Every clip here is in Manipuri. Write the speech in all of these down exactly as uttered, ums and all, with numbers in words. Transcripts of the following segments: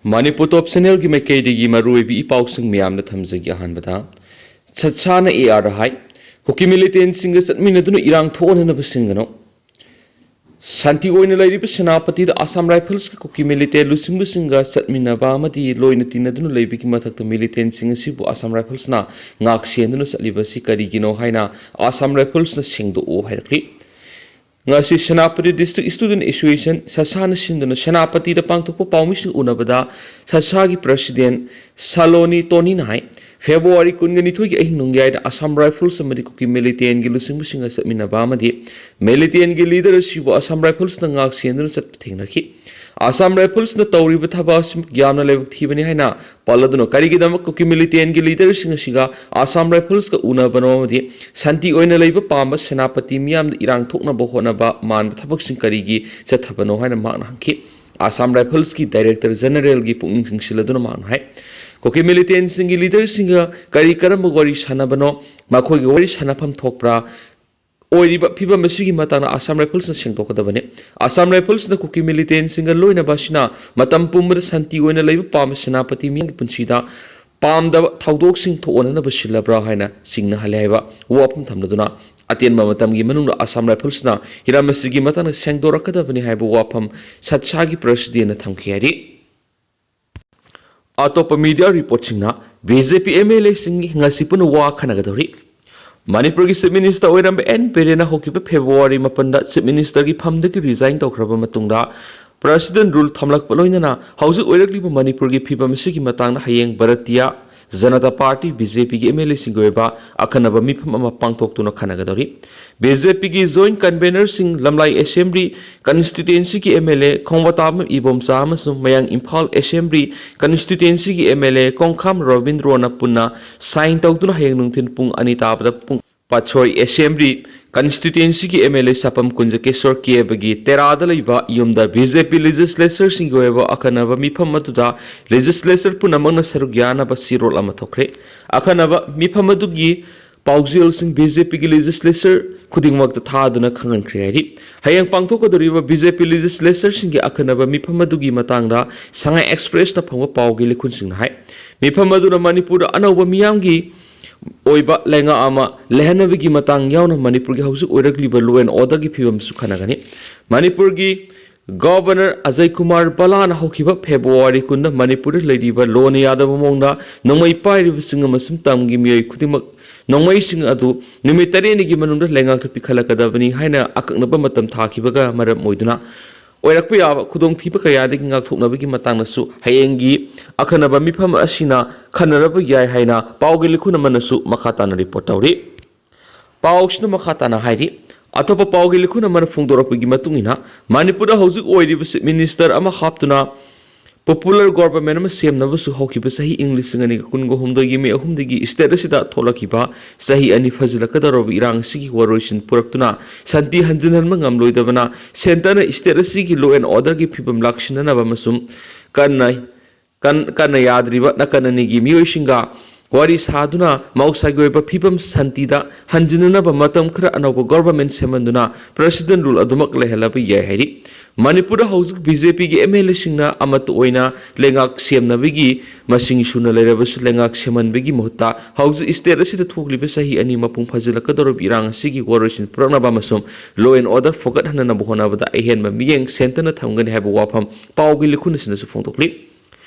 ꯃꯅꯤꯄꯨꯔ ꯇꯣꯞ ꯆꯦꯅꯦꯜꯒꯤ ꯃꯥꯏꯀꯩꯗꯒꯤ ꯃꯔꯨꯑꯣꯏꯕ ꯏ ꯄꯥꯎꯁꯤꯡ ꯃꯌꯥꯝꯗ ꯊꯝꯖꯒꯦ꯫ ꯑꯍꯥꯟꯕꯗ, ꯁꯠꯁꯥꯅ AR ꯍꯥꯏ, ꯀꯨꯀꯤ ꯃꯤꯂꯤꯇꯦꯟꯁꯤꯡꯒ ꯆꯠꯃꯤꯟꯅꯗꯨꯅ ꯏꯔꯥꯡ ꯊꯣꯛꯍꯟꯅꯅꯕ ꯁꯤꯟꯒꯅꯨ꯫ ꯁꯥꯟꯇꯤ ꯑꯣꯏꯅ ꯂꯩꯔꯤꯕ ꯁꯦꯅꯥꯄꯇꯤꯗ ꯑꯁꯥꯝ ꯔꯥꯏꯐꯜꯁꯀ ꯀꯨꯀꯤ ꯃꯤꯂꯤꯇꯦꯟ ꯂꯨꯆꯤꯡꯕꯁꯤꯡꯒ ꯆꯠꯃꯤꯟꯅꯕ ꯑꯃꯗꯤ ꯂꯣꯏꯅ ꯇꯤꯟꯅꯗꯨꯅ ꯂꯩꯕꯒꯤ ꯃꯊꯛꯇ ꯃꯤꯂꯤꯇꯦꯟꯁꯤꯡ ꯑꯁꯤꯕꯨ ꯑꯁꯥꯝ ꯔꯥꯏꯐꯜꯁꯅ ꯉꯥꯛ ꯁꯦꯟꯗꯨꯅ ꯆꯠꯂꯤꯕꯁꯤ ꯀꯔꯤꯒꯤꯅꯣ ꯍꯥꯏꯅ ꯑꯁꯥꯝ ꯔꯥꯏꯐꯜꯁꯅ ꯁꯦꯡꯗꯣꯛꯎ ꯍꯥꯏꯔꯛꯂꯤ꯫ ꯉꯁꯤ ꯁꯦꯅꯥꯄꯇꯤ District Student Association, ꯁꯁꯥꯅ ꯁꯤꯟꯗꯨꯅ ꯁꯦꯅꯥꯄꯇꯤꯗ ꯄꯥꯡꯊꯣꯛꯄ ꯄꯥꯎꯃꯤꯁꯤꯡ ꯎꯅꯕꯗ ꯁꯁꯥꯒꯤ President ꯁꯥꯂꯣꯅꯤ ꯇꯣꯅꯤꯅ ꯍꯥꯏ, ꯐꯦꯕ꯭ꯔꯨꯋꯥꯔꯤ ꯀꯨꯟꯒ ꯅꯤꯊꯣꯏꯒꯤ ꯑꯍꯤꯡ ꯅꯣꯡꯌꯥꯏꯗ ꯑꯁꯥꯝ ꯔꯥꯏꯐꯜꯁ ꯑꯃꯗꯤ ꯀꯨꯀꯤ ꯃꯤꯂꯤꯇꯦꯟꯒꯤ ꯂꯨꯆꯤꯡꯕꯁꯤꯡꯒ ꯆꯠꯃꯤꯟꯅꯕ ꯑꯃꯗꯤ ꯃꯤꯂꯤꯇꯦꯟꯒꯤ ꯂꯤꯗꯔ ꯑꯁꯤꯕꯨ ꯑꯁꯥꯝ ꯔꯥꯏꯐꯜꯁꯅ ꯉꯥꯛ ꯁꯦꯟꯗꯨꯅ ꯆꯠꯄ ꯊꯦꯡꯅꯈꯤ꯫ ꯑꯁꯥꯝ ꯔꯥꯏꯐꯜꯁꯅ ꯇꯧꯔꯤꯕ ꯊꯕꯛ ꯑꯁꯤ ꯌꯥꯝꯅ ꯂꯥꯏꯕꯛ ꯊꯤꯕꯅꯤ ꯍꯥꯏꯅ ꯄꯜꯂꯗꯨꯅ, ꯀꯔꯤꯒꯤꯗꯃꯛ ꯀꯨꯀꯤ ꯃꯤꯂꯤꯇꯦꯟꯒꯤ ꯂꯤꯗꯔꯁꯤꯡ ꯑꯁꯤꯒ ꯑꯁꯥꯝ ꯔꯥꯏꯐꯜꯁꯀ ꯎꯅꯕꯅꯣ ꯑꯃꯗꯤ ꯁꯥꯟꯇꯤ ꯑꯣꯏꯅ ꯂꯩꯕ ꯄꯥꯝꯕ ꯁꯦꯅꯥꯄꯇꯤ ꯃꯤꯌꯥꯝꯗ ꯏꯔꯥꯡ ꯊꯣꯛꯅꯕ ꯍꯣꯠꯅꯕ ꯃꯥꯟꯕ ꯊꯕꯛꯁꯤꯡ ꯀꯔꯤꯒꯤ ꯆꯠꯊꯕꯅꯣ ꯍꯥꯏꯅ ꯃꯍꯥꯛꯅ ꯍꯪꯈꯤ꯫ ꯑꯁꯥꯝ ꯔꯥꯏꯐꯜꯁꯀꯤ Director Generalꯒꯤ ꯄꯨꯛꯅꯤꯡ ꯆꯤꯡꯁꯤꯜꯂꯗꯨꯅ ꯃꯍꯥꯛꯅ ꯍꯥꯏ, ꯀꯨꯀꯤ ꯃꯤꯂꯤꯇꯦꯟꯁꯤꯡꯒꯤ ꯂꯤꯗꯔꯁꯤꯡꯒ ꯀꯔꯤ ꯀꯔꯝꯕ ꯋꯥꯔꯤ ꯁꯥꯟꯅꯕꯅꯣ, ꯃꯈꯣꯏꯒꯤ ꯋꯥꯔꯤ ꯁꯥꯟꯅꯐꯝ ꯊꯣꯛꯄ꯭ꯔꯥ? ꯑꯣꯏꯔꯤꯕ ꯐꯤꯕꯝ ꯑꯁꯤꯒꯤ ꯃꯇꯥꯡꯗ ꯑꯁꯥꯝ ꯔꯥꯏꯐꯜꯁꯅ ꯁꯦꯡꯗꯣꯛꯀꯗꯕꯅꯤ꯫ ꯑꯁꯥꯝ ꯔꯥꯏꯐꯜꯁꯅ ꯀꯨꯀꯤ ꯃꯤꯂꯤꯇꯦꯟꯁꯤꯡꯒ ꯂꯣꯏꯅꯕ ꯑꯁꯤꯅ ꯃꯇꯝ ꯄꯨꯝꯕꯗ ꯁꯥꯟꯇꯤ ꯑꯣꯏꯅ ꯂꯩꯕ ꯄꯥꯝꯕ ꯁꯦꯅꯥꯄꯇꯤ ꯃꯤꯌꯥꯝꯒꯤ ꯄꯨꯟꯁꯤꯗ ꯄꯥꯝꯗꯕ ꯊꯧꯗꯣꯛꯁꯤꯡ ꯊꯣꯛꯍꯟꯅꯅꯕ ꯁꯤꯜꯂꯕ꯭ꯔꯥ ꯍꯥꯏꯅ ꯆꯤꯡꯅꯍꯜꯂꯦ ꯍꯥꯏꯕ ꯋꯥꯐꯝ ꯊꯝꯂꯗꯨꯅ, ꯑꯇꯦꯟꯕ ꯃꯇꯝꯒꯤ ꯃꯅꯨꯡꯗ ꯑꯁꯥꯝ ꯔꯥꯏꯐꯜꯁꯅ ꯍꯤꯔꯝ ꯑꯁꯤꯒꯤ ꯃꯇꯥꯡꯗ ꯁꯦꯡꯗꯣꯔꯛꯀꯗꯕꯅꯤ ꯍꯥꯏꯕ ꯋꯥꯐꯝ ꯁꯠꯁꯥꯒꯤ Presidentꯅ ꯊꯝꯈꯤ ꯍꯥꯏꯔꯤ꯫ ꯑꯇꯣꯞꯄ media reportꯁꯤꯡꯅ, BJP MLAꯁꯤꯡ ꯉꯁꯤ ꯄꯨꯟꯅ ꯋꯥ ꯈꯟꯅꯒꯗꯧꯔꯤ꯫ ꯃꯅꯤꯄꯨꯔꯒꯤ Chief Minister ꯑꯣꯏꯔꯝꯕ ꯑꯦꯟ ꯕꯤꯔꯦꯟꯅ ꯍꯧꯈꯤꯕ ꯐꯦꯕ꯭ꯔꯨꯋꯥꯔꯤ ꯃꯥꯄꯟꯗ Chief Ministerꯒꯤ ꯐꯝꯗꯒꯤ resign ꯇꯧꯈ꯭ꯔꯕ ꯃꯇꯨꯡꯗ, President rule ꯊꯝꯂꯛꯄ ꯂꯣꯏꯅꯅ ꯍꯧꯖꯤꯛ ꯑꯣꯏꯔꯛꯂꯤꯕ ꯃꯅꯤꯄꯨꯔꯒꯤ ꯐꯤꯕꯝ ꯑꯁꯤꯒꯤ ꯃꯇꯥꯡꯗ ꯍꯌꯦꯡ ꯚꯥꯔꯇꯤꯌꯥ ꯖꯅꯇꯥ ꯄꯥꯔꯇꯤ, BJPꯒꯤ MLAꯁꯤꯡꯒꯤ ꯑꯣꯏꯕ ꯑꯈꯟꯅꯕ ꯃꯤꯐꯝ ꯑꯃ ꯄꯥꯡꯊꯣꯛꯇꯨꯅ ꯈꯟꯅꯒꯗꯧꯔꯤ꯫ BJPꯒꯤ Joint Convenerꯁꯤꯡ, ꯂꯝꯂꯥꯏ Assembly Constituencyꯒꯤ MLA ꯈꯣꯡꯕꯇꯥꯕꯝ ꯏꯕꯣꯝꯆꯥ ꯑꯃꯁꯨꯡ ꯃꯌꯥꯡ ꯏꯝꯐꯥꯜ Assembly Constituencyꯒꯤ MLA ꯀꯣꯡꯈꯥꯝ ꯔꯕꯤꯟꯗ꯭ꯔꯣꯅ ꯄꯨꯟꯅ sign ꯇꯧꯗꯨꯅ ꯍꯌꯦꯡ ꯅꯨꯡꯊꯤꯜ ꯄꯨꯡ ꯑꯅꯤ ꯇꯥꯕꯗ ꯄꯨꯡ ꯄꯥꯠꯁꯣꯏ Assembly Constituencyꯒꯤ MLA ꯁꯥꯄꯝ ꯀꯨꯟꯖꯀꯦꯁꯣꯔ ꯀꯦꯕꯒꯤ ꯇꯦꯔꯥꯗ ꯂꯩꯕ ꯌꯨꯝꯗ BJP legislatorꯁꯤꯡꯒꯤ ꯑꯣꯏꯕ ꯑꯈꯟꯅꯕ ꯃꯤꯐꯝ ꯑꯗꯨꯗ legislator ꯄꯨꯝꯅꯃꯛꯅ ꯁꯔꯨꯛ ꯌꯥꯅꯕ ꯆꯦꯔꯣꯜ ꯑꯃ ꯊꯣꯛꯈ꯭ꯔꯦ꯫ ꯑꯈꯟꯅꯕ ꯃꯤꯐꯝ ꯑꯗꯨꯒꯤ ꯄꯥꯎꯖꯦꯜꯁꯤꯡ BJPꯒꯤ legislator ꯈꯨꯗꯤꯡꯃꯛꯇ ꯊꯥꯗꯨꯅ ꯈꯪꯍꯟꯈ꯭ꯔꯦ ꯍꯥꯏꯔꯤ꯫ ꯍꯌꯦꯡ ꯄꯥꯡꯊꯣꯛꯀꯗꯧꯔꯤꯕ ꯕꯤ ꯖꯦ ꯄꯤ ꯂꯦꯖꯤꯁꯂꯦꯆꯔꯁꯤꯡꯒꯤ ꯑꯈꯟꯅꯕ ꯃꯤꯐꯝ ꯑꯗꯨꯒꯤ ꯃꯇꯥꯡꯗ ꯁꯉꯥꯏ ꯑꯦꯛꯁꯄ꯭ꯔꯦꯁꯅ ꯐꯪꯕ ꯄꯥꯎꯒꯤ ꯂꯤꯈꯨꯟꯁꯤꯡꯅ ꯍꯥꯏ꯫ ꯃꯤꯐꯝ ꯑꯗꯨꯅ ꯃꯅꯤꯄꯨꯔꯗ ꯑꯅꯧꯕ ꯃꯤꯌꯥꯝꯒꯤ ꯑꯣꯏꯕ ꯂꯩꯉꯥꯛ ꯑꯃ ꯂꯩꯍꯟꯅꯕꯒꯤ ꯃꯇꯥꯡ ꯌꯥꯎꯅ ꯃꯅꯤꯄꯨꯔꯒꯤ ꯍꯧꯖꯤꯛ ꯑꯣꯏꯔꯛꯂꯤꯕ law and orderꯒꯤ ꯐꯤꯕꯝꯁꯨ ꯈꯟꯅꯒꯅꯤ꯫ ꯃꯅꯤꯄꯨꯔꯒꯤ ꯒꯚꯔꯅꯔ ꯑꯖꯌ ꯀꯨꯃꯥꯔ ꯚꯜꯂꯥꯅ ꯍꯧꯈꯤꯕ ꯐꯦꯕ꯭ꯔꯨꯋꯥꯔꯤ ꯀꯨꯟꯗ ꯃꯅꯤꯄꯨꯔꯗ ꯂꯩꯔꯤꯕ ꯂꯣꯅ ꯌꯥꯗꯕ ꯃꯑꯣꯡꯗ ꯅꯣꯡꯃꯩ ꯄꯥꯏꯔꯤꯕꯁꯤꯡ ꯑꯃꯁꯨꯡ ꯇꯝꯒꯤ ꯃꯤꯑꯣꯏ ꯈꯨꯗꯤꯡꯃꯛ ꯅꯣꯡꯃꯩꯁꯤꯡ ꯑꯗꯨ ꯅꯨꯃꯤꯠ ꯇꯔꯦꯠꯅꯤꯒꯤ ꯃꯅꯨꯡꯗ ꯂꯩꯉꯥꯛꯇ ꯄꯤꯈꯠꯂꯛꯀꯗꯕꯅꯤ ꯍꯥꯏꯅ ꯑꯀꯛꯅꯕ ꯃꯇꯝ ꯊꯥꯈꯤꯕꯒ ꯃꯔꯝ ꯑꯣꯏꯗꯨꯅ ꯑꯣꯏꯔꯛꯄ ꯌꯥꯕ ꯈꯨꯗꯣꯡꯊꯤꯕ ꯀꯌꯥꯗꯒꯤ ꯉꯥꯛꯊꯣꯛꯅꯕꯒꯤ ꯃꯇꯥꯡꯗꯁꯨ ꯍꯌꯦꯡꯒꯤ ꯑꯈꯟꯅꯕ ꯃꯤꯐꯝ ꯑꯁꯤꯅ ꯈꯟꯅꯔꯕ ꯌꯥꯏ ꯍꯥꯏꯅ ꯄꯥꯎꯒꯤ ꯂꯤꯈꯨꯟ ꯑꯃꯅꯁꯨ ꯃꯈꯥ ꯇꯥꯅ ꯔꯤꯄꯣꯔꯠ ꯇꯧꯔꯤ꯫ ꯄꯥꯎꯁꯤꯅ ꯃꯈꯥ ꯇꯥꯅ ꯍꯥꯏꯔꯤ, ꯑꯇꯣꯞꯄ ꯄꯥꯎꯒꯤ ꯂꯤꯈꯨꯟ ꯑꯃꯅ ꯐꯣꯡꯗꯣꯔꯛꯄꯒꯤ ꯃꯇꯨꯡ ꯏꯟꯅ, ꯃꯅꯤꯄꯨꯔꯗ ꯍꯧꯖꯤꯛ ꯑꯣꯏꯔꯤꯕ ꯆꯤꯐ ꯃꯤꯅꯤꯁꯇꯔ ꯑꯃ ꯍꯥꯞꯇꯨꯅ ꯄꯣꯄꯨꯂꯔ ꯒꯣꯚꯔꯟꯃꯦꯟ ꯑꯃ ꯁꯦꯝꯅꯕꯁꯨ ꯍꯧꯈꯤꯕ ꯆꯍꯤ ꯏꯪ ꯂꯤꯁꯤꯡ ꯑꯅꯤꯒ ꯀꯨꯟꯒ ꯍꯨꯝꯗꯣꯏꯒꯤ ꯃꯦ ꯑꯍꯨꯝꯗꯒꯤ ꯁ꯭ꯇꯦꯠ ꯑꯁꯤꯗ ꯊꯣꯛꯂꯛꯈꯤꯕ ꯆꯍꯤ ꯑꯅꯤ ꯐꯖꯤꯜꯂꯛꯀꯗꯧꯔꯕ ꯏꯔꯥꯡ ꯑꯁꯤꯒꯤ ꯋꯥꯔꯣꯏꯁꯤꯟ ꯄꯨꯔꯛꯇꯨꯅ ꯁꯥꯟꯇꯤ ꯍꯟꯖꯤꯟꯍꯟꯕ ꯉꯝꯂꯣꯏꯗꯕꯅ ꯁꯦꯟꯇꯔꯅ ꯁ꯭ꯇꯦꯠ ꯑꯁꯤꯒꯤ law and orderꯒꯤ ꯐꯤꯕꯝ ꯂꯥꯛꯁꯤꯟꯅꯅꯕ ꯑꯃꯁꯨꯡ ꯀꯟꯅ ꯀꯟ-, ꯀꯟꯅ ꯌꯥꯗ꯭ꯔꯤꯕ ꯅꯥꯀꯟ ꯑꯅꯤꯒꯤ ꯃꯤꯑꯣꯏꯁꯤꯡꯒ ꯋꯥꯔꯤ ꯁꯥꯗꯨꯅ ꯃꯍꯧꯁꯥꯒꯤ ꯑꯣꯏꯕ ꯐꯤꯕꯝ ꯁꯥꯟꯇꯤꯗ ꯍꯟꯖꯤꯟꯅꯅꯕ ꯃꯇꯝ ꯈꯔ ꯑꯅꯧꯕ ꯒꯣꯚꯔꯟꯃꯦꯟ ꯁꯦꯝꯍꯟꯗꯨꯅ ꯄ꯭ꯔꯦꯁꯤꯗꯦꯟ ꯔꯨꯜ ꯑꯗꯨꯃꯛ ꯂꯩꯍꯜꯂꯕ ꯌꯥꯏ ꯍꯥꯏꯔꯤ꯫ ꯃꯅꯤꯄꯨꯔꯗ ꯍꯧꯖꯤꯛ ꯕꯤ ꯖꯦ ꯄꯤꯒꯤ ꯑꯦꯝ ꯑꯦꯜ ꯑꯦꯁꯤꯡꯅ ꯑꯃꯠꯇ ꯑꯣꯏꯅ ꯂꯩꯉꯥꯛ ꯁꯦꯝꯅꯕꯒꯤ ꯃꯁꯤꯡ ꯁꯨꯅ ꯂꯩꯔꯕꯁꯨ ꯂꯩꯉꯥꯛ ꯁꯦꯝꯍꯟꯕꯒꯤ ꯃꯍꯨꯠꯇ ꯍꯧꯖꯤꯛ ꯁ꯭ꯇꯦꯠ ꯑꯁꯤꯗ ꯊꯣꯛꯂꯤꯕ ꯆꯍꯤ ꯑꯅꯤ ꯃꯄꯨꯡ ꯐꯥꯖꯤꯜꯂꯛꯀꯗꯧꯔꯕ ꯏꯔꯥꯡ ꯑꯁꯤꯒꯤ ꯋꯥꯔꯣꯏꯁꯤꯟ ꯄꯨꯔꯛꯅꯕ ꯑꯃꯁꯨꯡ law and order ꯐꯒꯠꯍꯟꯅꯕ ꯍꯣꯠꯅꯕꯗ ꯑꯍꯦꯟꯕ ꯃꯤꯠꯌꯦꯡ ꯁꯦꯟꯇꯔꯅ ꯊꯝꯒꯅꯤ ꯍꯥꯏꯕ ꯋꯥꯐꯝ ꯄꯥꯎꯒꯤ ꯂꯤꯈꯨꯟ ꯑꯁꯤꯅꯁꯨ ꯐꯣꯡꯗꯣꯛꯂꯤ꯫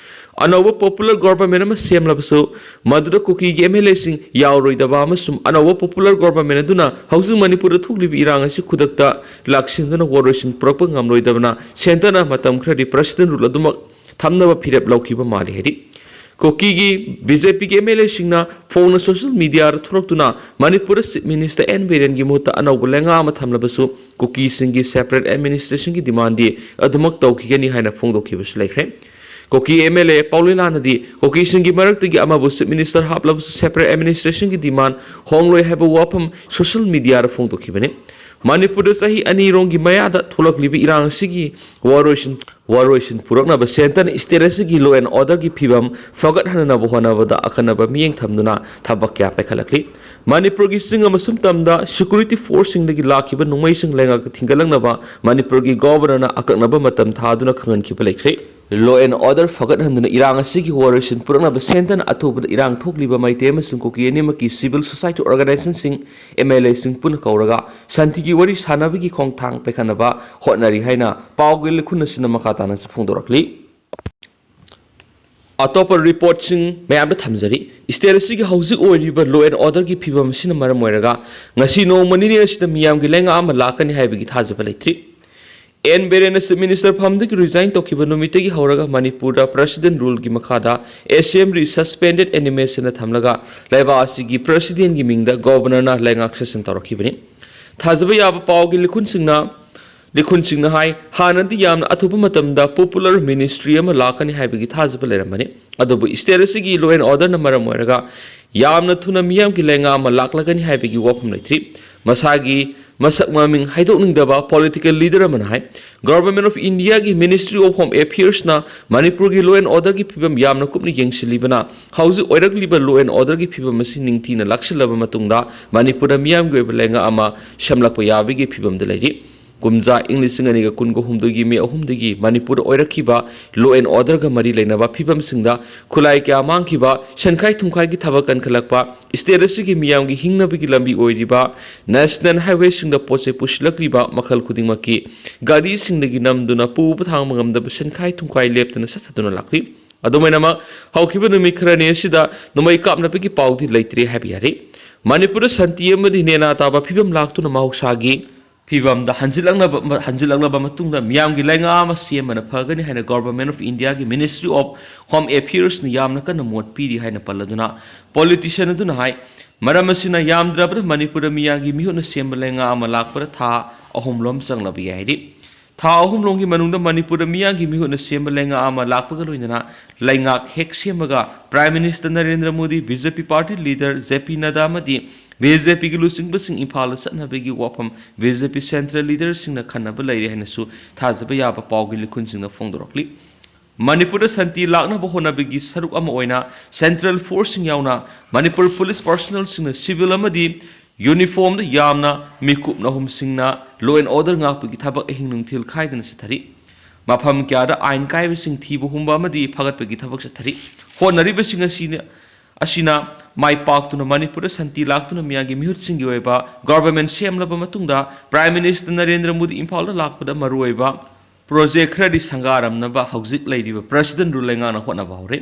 ꯑꯅꯧꯕ ꯄꯣꯄꯨꯂꯔ ꯒꯣꯚꯔꯟꯃꯦꯟ ꯑꯃ ꯁꯦꯝꯂꯕꯁꯨ, ꯃꯗꯨꯗ ꯀꯨꯀꯤꯒꯤ ꯑꯦꯝ ꯑꯦꯜ ꯑꯦꯁꯤꯡ ꯌꯥꯎꯔꯣꯏꯗꯕ ꯑꯃꯁꯨꯡ ꯑꯅꯧꯕ ꯄꯣꯄꯨꯂꯔ ꯒꯣꯚꯔꯟꯃꯦꯟ ꯑꯗꯨꯅ ꯍꯧꯖꯤꯛ ꯃꯅꯤꯄꯨꯔꯗ ꯊꯣꯛꯂꯤꯕ ꯏꯔꯥꯡ ꯑꯁꯤ ꯈꯨꯗꯛꯇ ꯂꯥꯛꯁꯤꯟꯗꯨꯅ ꯋꯥꯔꯣꯏꯁꯤꯟ ꯄꯨꯔꯛꯄ ꯉꯝꯂꯣꯏꯗꯕꯅ ꯁꯦꯟꯇꯔꯅ ꯃꯇꯝ ꯈꯔꯗꯤ ꯄ꯭ꯔꯦꯁꯤꯗꯦꯟ ꯔꯨꯜ ꯑꯗꯨꯃꯛ ꯊꯝꯅꯕ ꯐꯤꯔꯦꯞ ꯂꯧꯈꯤꯕ ꯃꯥꯜꯂꯤ ꯍꯥꯏꯔꯤ꯫ ꯀꯨꯀꯤꯒꯤ ꯕꯤ ꯖꯦ ꯄꯤꯒꯤ ꯑꯦꯝ ꯑꯦꯜ ꯑꯦꯁꯤꯡꯅ ꯐꯣꯡꯅ ꯁꯣꯁꯤꯌꯦꯜ ꯃꯤꯗꯤꯌꯥꯗ ꯊꯣꯛꯂꯛꯇꯨꯅ ꯃꯅꯤꯄꯨꯔꯗ ꯆꯤꯐ ꯃꯤꯅꯤꯁꯇꯔ ꯑꯦꯟ ꯕꯤꯔꯦꯟꯒꯤ ꯃꯍꯨꯠꯇ ꯑꯅꯧꯕ ꯂꯩꯉꯥꯛ ꯑꯃ ꯊꯝꯂꯕꯁꯨ ꯀꯨꯀꯤꯁꯤꯡꯒꯤ ꯁꯦꯄꯔꯦꯠ ꯑꯦꯗꯃꯤꯅꯤꯁꯇ꯭ꯔꯦꯁꯟꯒꯤ ꯗꯤꯃꯥꯟꯗꯤ ꯑꯗꯨꯃꯛ ꯇꯧꯈꯤꯒꯅꯤ ꯍꯥꯏꯅ ꯐꯣꯡꯗꯣꯛꯈꯤꯕꯁꯨ ꯂꯩꯈ꯭ꯔꯦ꯫ ꯀꯨꯀꯤ ꯑꯦꯝ ꯑꯦꯜ ꯑꯦ ꯄꯥꯎꯂꯤꯂꯥꯅꯗꯤ ꯀꯨꯀꯤꯁꯤꯡꯒꯤ ꯃꯔꯛꯇꯒꯤ ꯑꯃꯕꯨ ꯆꯤꯐ ꯃꯤꯅꯤꯁꯇꯔ ꯍꯥꯞꯂꯕꯁꯨ ꯁꯦꯄꯔꯦꯠ ꯑꯦꯗꯃꯤꯅꯤꯁꯇ꯭ꯔꯦꯁꯟꯒꯤ ꯗꯤꯃꯥꯟ ꯍꯣꯡꯂꯣꯏ ꯍꯥꯏꯕ ꯋꯥꯐꯝ ꯁꯣꯁꯤꯌꯦꯜ ꯃꯤꯗꯤꯌꯥꯗ ꯐꯣꯡꯗꯣꯛꯈꯤꯕꯅꯤ꯫ ꯃꯅꯤꯄꯨꯔꯗ ꯆꯍꯤ ꯑꯅꯤꯔꯣꯝꯒꯤ ꯃꯌꯥꯗ ꯊꯣꯛꯂꯛꯂꯤꯕ ꯏꯔꯥꯡ ꯑꯁꯤꯒꯤ ꯋꯥꯔꯣꯏꯁꯤꯟ ꯋꯥꯔꯣꯏꯁꯤꯟ ꯄꯨꯔꯛꯅꯕ ꯁꯦꯟꯇꯔꯅ state ꯑꯁꯤꯒꯤ law and orderꯒꯤ ꯐꯤꯕꯝ ꯐꯒꯠꯍꯟꯅꯕ ꯍꯣꯠꯅꯕꯗ ꯑꯈꯟꯅꯕ ꯃꯤꯠꯌꯦꯡ ꯊꯝꯗꯨꯅ ꯊꯕꯛ ꯀꯌꯥ ꯄꯥꯏꯈꯠꯂꯛꯂꯤ꯫ ꯃꯅꯤꯄꯨꯔꯒꯤ ꯆꯤꯡ ꯑꯃꯁꯨꯡ ꯇꯝꯗ security forceꯁꯤꯡꯗꯒꯤ ꯂꯥꯛꯈꯤꯕ ꯅꯣꯡꯃꯩꯁꯤꯡ ꯂꯩꯉꯥꯛꯇ ꯊꯤꯡꯒꯠꯂꯛꯅꯕ ꯃꯅꯤꯄꯨꯔꯒꯤ Governorꯅ ꯑꯀꯛꯅꯕ ꯃꯇꯝ ꯊꯥꯗꯨꯅ ꯈꯪꯍꯟꯈꯤꯕ ꯂꯩꯈ꯭ꯔꯦ꯫ Law and order ꯐꯒꯠꯍꯟꯗꯨꯅ ꯏꯔꯥꯡ ꯑꯁꯤꯒꯤ ꯋꯥꯔꯣꯏꯁꯤꯟ ꯄꯨꯔꯛꯅꯕ ꯁꯦꯟꯇꯔꯅ ꯑꯊꯨꯕꯗ ꯏꯔꯥꯡ ꯊꯣꯛꯂꯤꯕ ꯃꯩꯇꯩ ꯑꯃꯁꯨꯡ ꯀꯨꯀꯤ ꯑꯅꯤꯃꯛꯀꯤ civil society organisationꯁꯤꯡ, MLAꯁꯤꯡ ꯄꯨꯟꯅ ꯀꯧꯔꯒ ꯁꯥꯟꯇꯤꯒꯤ ꯋꯥꯔꯤ ꯁꯥꯟꯅꯕꯒꯤ ꯈꯣꯡꯊꯥꯡ ꯄꯥꯏꯈꯠꯅꯕ ꯍꯣꯠꯅꯔꯤ ꯍꯥꯏꯅ ꯄꯥꯎꯒꯤ ꯂꯤꯈꯨꯟ ꯑꯁꯤꯅ ꯃꯈꯥ ꯇꯥꯅꯁꯨ ꯐꯣꯡꯗꯣꯔꯛꯂꯤ꯫ ꯑꯇꯣꯞꯄ reportꯁꯤꯡ ꯃꯌꯥꯝꯗ ꯊꯝꯖꯔꯤ꯫ State ꯑꯁꯤꯒꯤ ꯍꯧꯖꯤꯛ ꯑꯣꯏꯔꯤꯕ law and orderꯒꯤ ꯐꯤꯕꯝ ꯑꯁꯤꯅ ꯃꯔꯝ ꯑꯣꯏꯔꯒ ꯉꯁꯤ ꯅꯣꯡꯃ ꯅꯤꯅꯤ ꯑꯁꯤꯗ ꯃꯤꯌꯥꯝꯒꯤ ꯂꯩꯉꯥꯛ ꯑꯃ ꯂꯥꯛꯀꯅꯤ ꯍꯥꯏꯕꯒꯤ ꯊꯥꯖꯕ ꯂꯩꯇ꯭ꯔꯤ꯫ ꯑꯦꯟ ꯕꯤꯔꯦꯟꯅ Chief Minister ꯐꯝꯗꯒꯤ resign ꯇꯧꯈꯤꯕ ꯅꯨꯃꯤꯠꯇꯒꯤ ꯍꯧꯔꯒ ꯃꯅꯤꯄꯨꯔꯗ President ruleꯒꯤ ꯃꯈꯥꯗ Assembly suspended animationꯗ ꯊꯝꯂꯒ ꯂꯩꯕꯥꯛ ꯑꯁꯤꯒꯤ Presidentꯒꯤ ꯃꯤꯡꯗ Governorꯅ ꯂꯩꯉꯥꯛ session ꯇꯧꯔꯛꯈꯤꯕꯅꯤ꯫ ꯊꯥꯖꯕ ꯌꯥꯕ ꯄꯥꯎꯒꯤ ꯂꯤꯈꯨꯟꯁꯤꯡꯅ ꯂꯤꯈꯨꯟꯁꯤꯡꯅ ꯍꯥꯏ, ꯍꯥꯟꯅꯗꯤ ꯌꯥꯝꯅ ꯑꯊꯨꯕ ꯃꯇꯝꯗ popular ministry ꯑꯃ ꯂꯥꯛꯀꯅꯤ ꯍꯥꯏꯕꯒꯤ ꯊꯥꯖꯕ ꯂꯩꯔꯝꯕꯅꯤ꯫ ꯑꯗꯨꯕꯨ state ꯑꯁꯤꯒꯤ law and orderꯅ ꯃꯔꯝ ꯑꯣꯏꯔꯒ ꯌꯥꯝꯅ ꯊꯨꯅ ꯃꯤꯌꯥꯝꯒꯤ ꯂꯩꯉꯥꯛ ꯑꯃ ꯂꯥꯛꯂꯒꯅꯤ ꯍꯥꯏꯕꯒꯤ ꯋꯥꯐꯝ ꯂꯩꯇ꯭ꯔꯤ꯫ ꯃꯁꯥꯒꯤ ꯃꯁꯛ ꯃꯃꯤꯡ ꯍꯥꯏꯗꯣꯛꯅꯤꯡꯗꯕ political leader ꯑꯃꯅ ꯍꯥꯏ, Government of Indiaꯒꯤ Ministry of Home Affairsꯅ ꯃꯅꯤꯄꯨꯔꯒꯤ law and orderꯒꯤ ꯐꯤꯕꯝ ꯌꯥꯝꯅ ꯀꯨꯞꯅ ꯌꯦꯡꯁꯤꯜꯂꯤꯕꯅ ꯍꯧꯖꯤꯛ ꯑꯣꯏꯔꯛꯂꯤꯕ law and orderꯒꯤ ꯐꯤꯕꯝ ꯑꯁꯤ ꯅꯤꯡꯊꯤꯅ ꯂꯥꯛꯁꯤꯜꯂꯕ ꯃꯇꯨꯡꯗ ꯃꯅꯤꯄꯨꯔꯗ ꯃꯤꯌꯥꯝꯒꯤ ꯑꯣꯏꯕ ꯂꯩꯉꯥꯛ ꯑꯃ ꯁꯦꯝꯂꯛꯄ ꯌꯥꯕꯒꯤ ꯐꯤꯕꯝꯗ ꯂꯩꯔꯤ꯫ ꯀꯨꯝꯖꯥ ꯏꯪ ꯂꯤꯁꯤꯡ ꯑꯅꯤꯒ ꯀꯨꯟꯒ ꯍꯨꯝꯗꯣꯏꯒꯤ ꯃꯦ ꯑꯍꯨꯝꯗꯒꯤ ꯃꯅꯤꯄꯨꯔꯗ ꯑꯣꯏꯔꯛꯈꯤꯕ law and orderꯒ ꯃꯔꯤ ꯂꯩꯅꯕ ꯐꯤꯕꯝꯁꯤꯡꯗ ꯈꯨꯠꯂꯥꯏ ꯀꯌꯥ ꯃꯥꯡꯈꯤꯕ, ꯁꯦꯟꯈꯥꯏ ꯊꯨꯝꯈꯥꯏꯒꯤ ꯊꯕꯛ ꯀꯟꯈꯠꯂꯛꯄ, state ꯑꯁꯤꯒꯤ ꯃꯤꯌꯥꯝꯒꯤ ꯍꯤꯡꯅꯕꯒꯤ ꯂꯝꯕꯤ ꯑꯣꯏꯔꯤꯕ national highwayꯁꯤꯡꯗ ꯄꯣꯠ ꯆꯩ ꯄꯨꯁꯤꯜꯂꯛꯂꯤꯕ ꯃꯈꯜ ꯈꯨꯗꯤꯡꯃꯛꯀꯤ ꯒꯥꯔꯤꯁꯤꯡꯗꯒꯤ ꯅꯝꯗꯨꯅ ꯄꯨꯕ ꯊꯥꯡꯕ ꯉꯝꯗꯕ ꯁꯦꯟꯈꯥꯏ ꯊꯨꯝꯈꯥꯏ ꯂꯦꯞꯇꯅ ꯆꯠꯊꯗꯨꯅ ꯂꯥꯛꯂꯤ꯫ ꯑꯗꯨꯃꯥꯏꯅꯃꯛ, ꯍꯧꯈꯤꯕ ꯅꯨꯃꯤꯠ ꯈꯔꯅꯤ ꯑꯁꯤꯗ ꯅꯣꯡꯃꯩ ꯀꯥꯞꯅꯕꯒꯤ ꯄꯥꯎꯗꯤ ꯂꯩꯇ꯭ꯔꯦ ꯍꯥꯏꯕ ꯌꯥꯔꯦ꯫ ꯃꯅꯤꯄꯨꯔꯗ ꯁꯥꯟꯇꯤ ꯑꯃꯗꯤ ꯅꯦꯅꯥ ꯇꯥꯕ ꯐꯤꯕꯝ ꯂꯥꯛꯇꯨꯅ ꯃꯍꯧꯁꯥꯒꯤ ꯐꯤꯕꯝꯗ ꯍꯟꯖꯤꯜꯂꯛꯅꯕ, ꯍꯟꯖꯤꯜꯂꯛꯂꯕ ꯃꯇꯨꯡꯗ ꯃꯤꯌꯥꯝꯒꯤ ꯂꯩꯉꯥꯛ ꯑꯃ ꯁꯦꯝꯕꯅ ꯐꯒꯅꯤ ꯍꯥꯏꯅ Government of Indiaꯒꯤ Ministry of Home Affairsꯅ ꯌꯥꯝꯅ ꯀꯟꯅ ꯃꯣꯠ ꯄꯤꯔꯤ ꯍꯥꯏꯅ ꯄꯜꯂꯗꯨꯅ, politician ꯑꯗꯨꯅ ꯍꯥꯏ, ꯃꯔꯝ ꯑꯁꯤꯅ ꯌꯥꯝꯗ꯭ꯔꯕꯗ ꯃꯅꯤꯄꯨꯔꯗ ꯃꯤꯌꯥꯝꯒꯤ ꯃꯤꯍꯨꯠꯅ ꯁꯦꯝꯕ ꯂꯩꯉꯥꯛ ꯑꯃ ꯂꯥꯛꯄꯗ ꯊꯥ ꯑꯍꯨꯝꯂꯣꯝ ꯆꯪꯂꯕ ꯌꯥꯏ ꯍꯥꯏꯔꯤ꯫ ꯊꯥ ꯑꯍꯨꯝ ꯂꯣꯝꯒꯤ ꯃꯅꯨꯡꯗ ꯃꯅꯤꯄꯨꯔꯗ ꯃꯤꯌꯥꯝꯒꯤ ꯃꯤꯍꯨꯠꯅ ꯁꯦꯝꯕ ꯂꯩꯉꯥꯛ ꯑꯃ ꯂꯥꯛꯄꯒ ꯂꯣꯏꯅꯅ ꯂꯩꯉꯥꯛ ꯍꯦꯛ ꯁꯦꯝꯕꯒ Prime Minister Narendra Modi, BJP party leader JP ꯅꯗꯥ ꯑꯃꯗꯤ BJPꯒꯤ ꯂꯨꯆꯤꯡꯕꯁꯤꯡ ꯏꯝꯐꯥꯜꯗ ꯆꯠꯅꯕꯒꯤ ꯋꯥꯐꯝ BJP central leaderꯁꯤꯡꯅ ꯈꯟꯅꯕ ꯂꯩꯔꯦ ꯍꯥꯏꯅꯁꯨ ꯊꯥꯖꯕ ꯌꯥꯕ ꯄꯥꯎꯒꯤ ꯂꯤꯈꯨꯟꯁꯤꯡꯅ ꯐꯣꯡꯗꯣꯔꯛꯂꯤ꯫ ꯃꯅꯤꯄꯨꯔꯗ ꯁꯥꯟꯇꯤ ꯂꯥꯛꯅꯕ ꯍꯣꯠꯅꯕꯒꯤ ꯁꯔꯨꯛ ꯑꯃ ꯑꯣꯏꯅ central forceꯁꯤꯡ ꯌꯥꯎꯅ ꯃꯅꯤꯄꯨꯔ police personnelꯁꯤꯡꯅ civil ꯑꯃꯗꯤ uniformꯗ ꯌꯥꯝꯅ ꯃꯤꯀꯨꯞ ꯅꯍꯨꯝꯁꯤꯡꯅ law and order ꯉꯥꯛꯄꯒꯤ ꯊꯕꯛ ꯑꯍꯤꯡ ꯅꯨꯡꯊꯤꯜ ꯈꯥꯏꯗꯅ ꯆꯠꯊꯔꯤ꯫ ꯃꯐꯝ ꯀꯌꯥꯗ ꯑꯥꯏꯟ ꯀꯥꯏꯕꯁꯤꯡ ꯊꯤꯕ ꯍꯨꯝꯕ ꯑꯃꯗꯤ ꯐꯒꯠꯄꯒꯤ ꯊꯕꯛ ꯆꯠꯊꯔꯤ꯫ ꯍꯣꯠꯅꯔꯤꯕꯁꯤꯡ ꯑꯁꯤꯅ, ꯑꯁꯤꯅ ꯃꯥꯏ ꯄꯥꯛꯇꯨꯅ ꯃꯅꯤꯄꯨꯔꯗ ꯁꯥꯟꯇꯤ ꯂꯥꯛꯇꯨꯅ ꯃꯤꯌꯥꯝꯒꯤ ꯃꯤꯍꯨꯠꯁꯤꯡꯒꯤ ꯑꯣꯏꯕ government ꯁꯦꯝꯂꯕ ꯃꯇꯨꯡꯗ Prime Minister ꯅꯔꯦꯟꯗ꯭ꯔ ꯃꯣꯗꯤ ꯏꯝꯐꯥꯜꯗ ꯂꯥꯛꯄꯗ ꯃꯔꯨꯑꯣꯏꯕ project ꯈꯔꯗꯤ ꯁꯪꯒꯥꯔꯝꯅꯕ ꯍꯧꯖꯤꯛ ꯂꯩꯔꯤꯕ President rule ꯂꯩꯉꯥꯛꯅ ꯍꯣꯠꯅꯕ ꯍꯧꯔꯦ꯫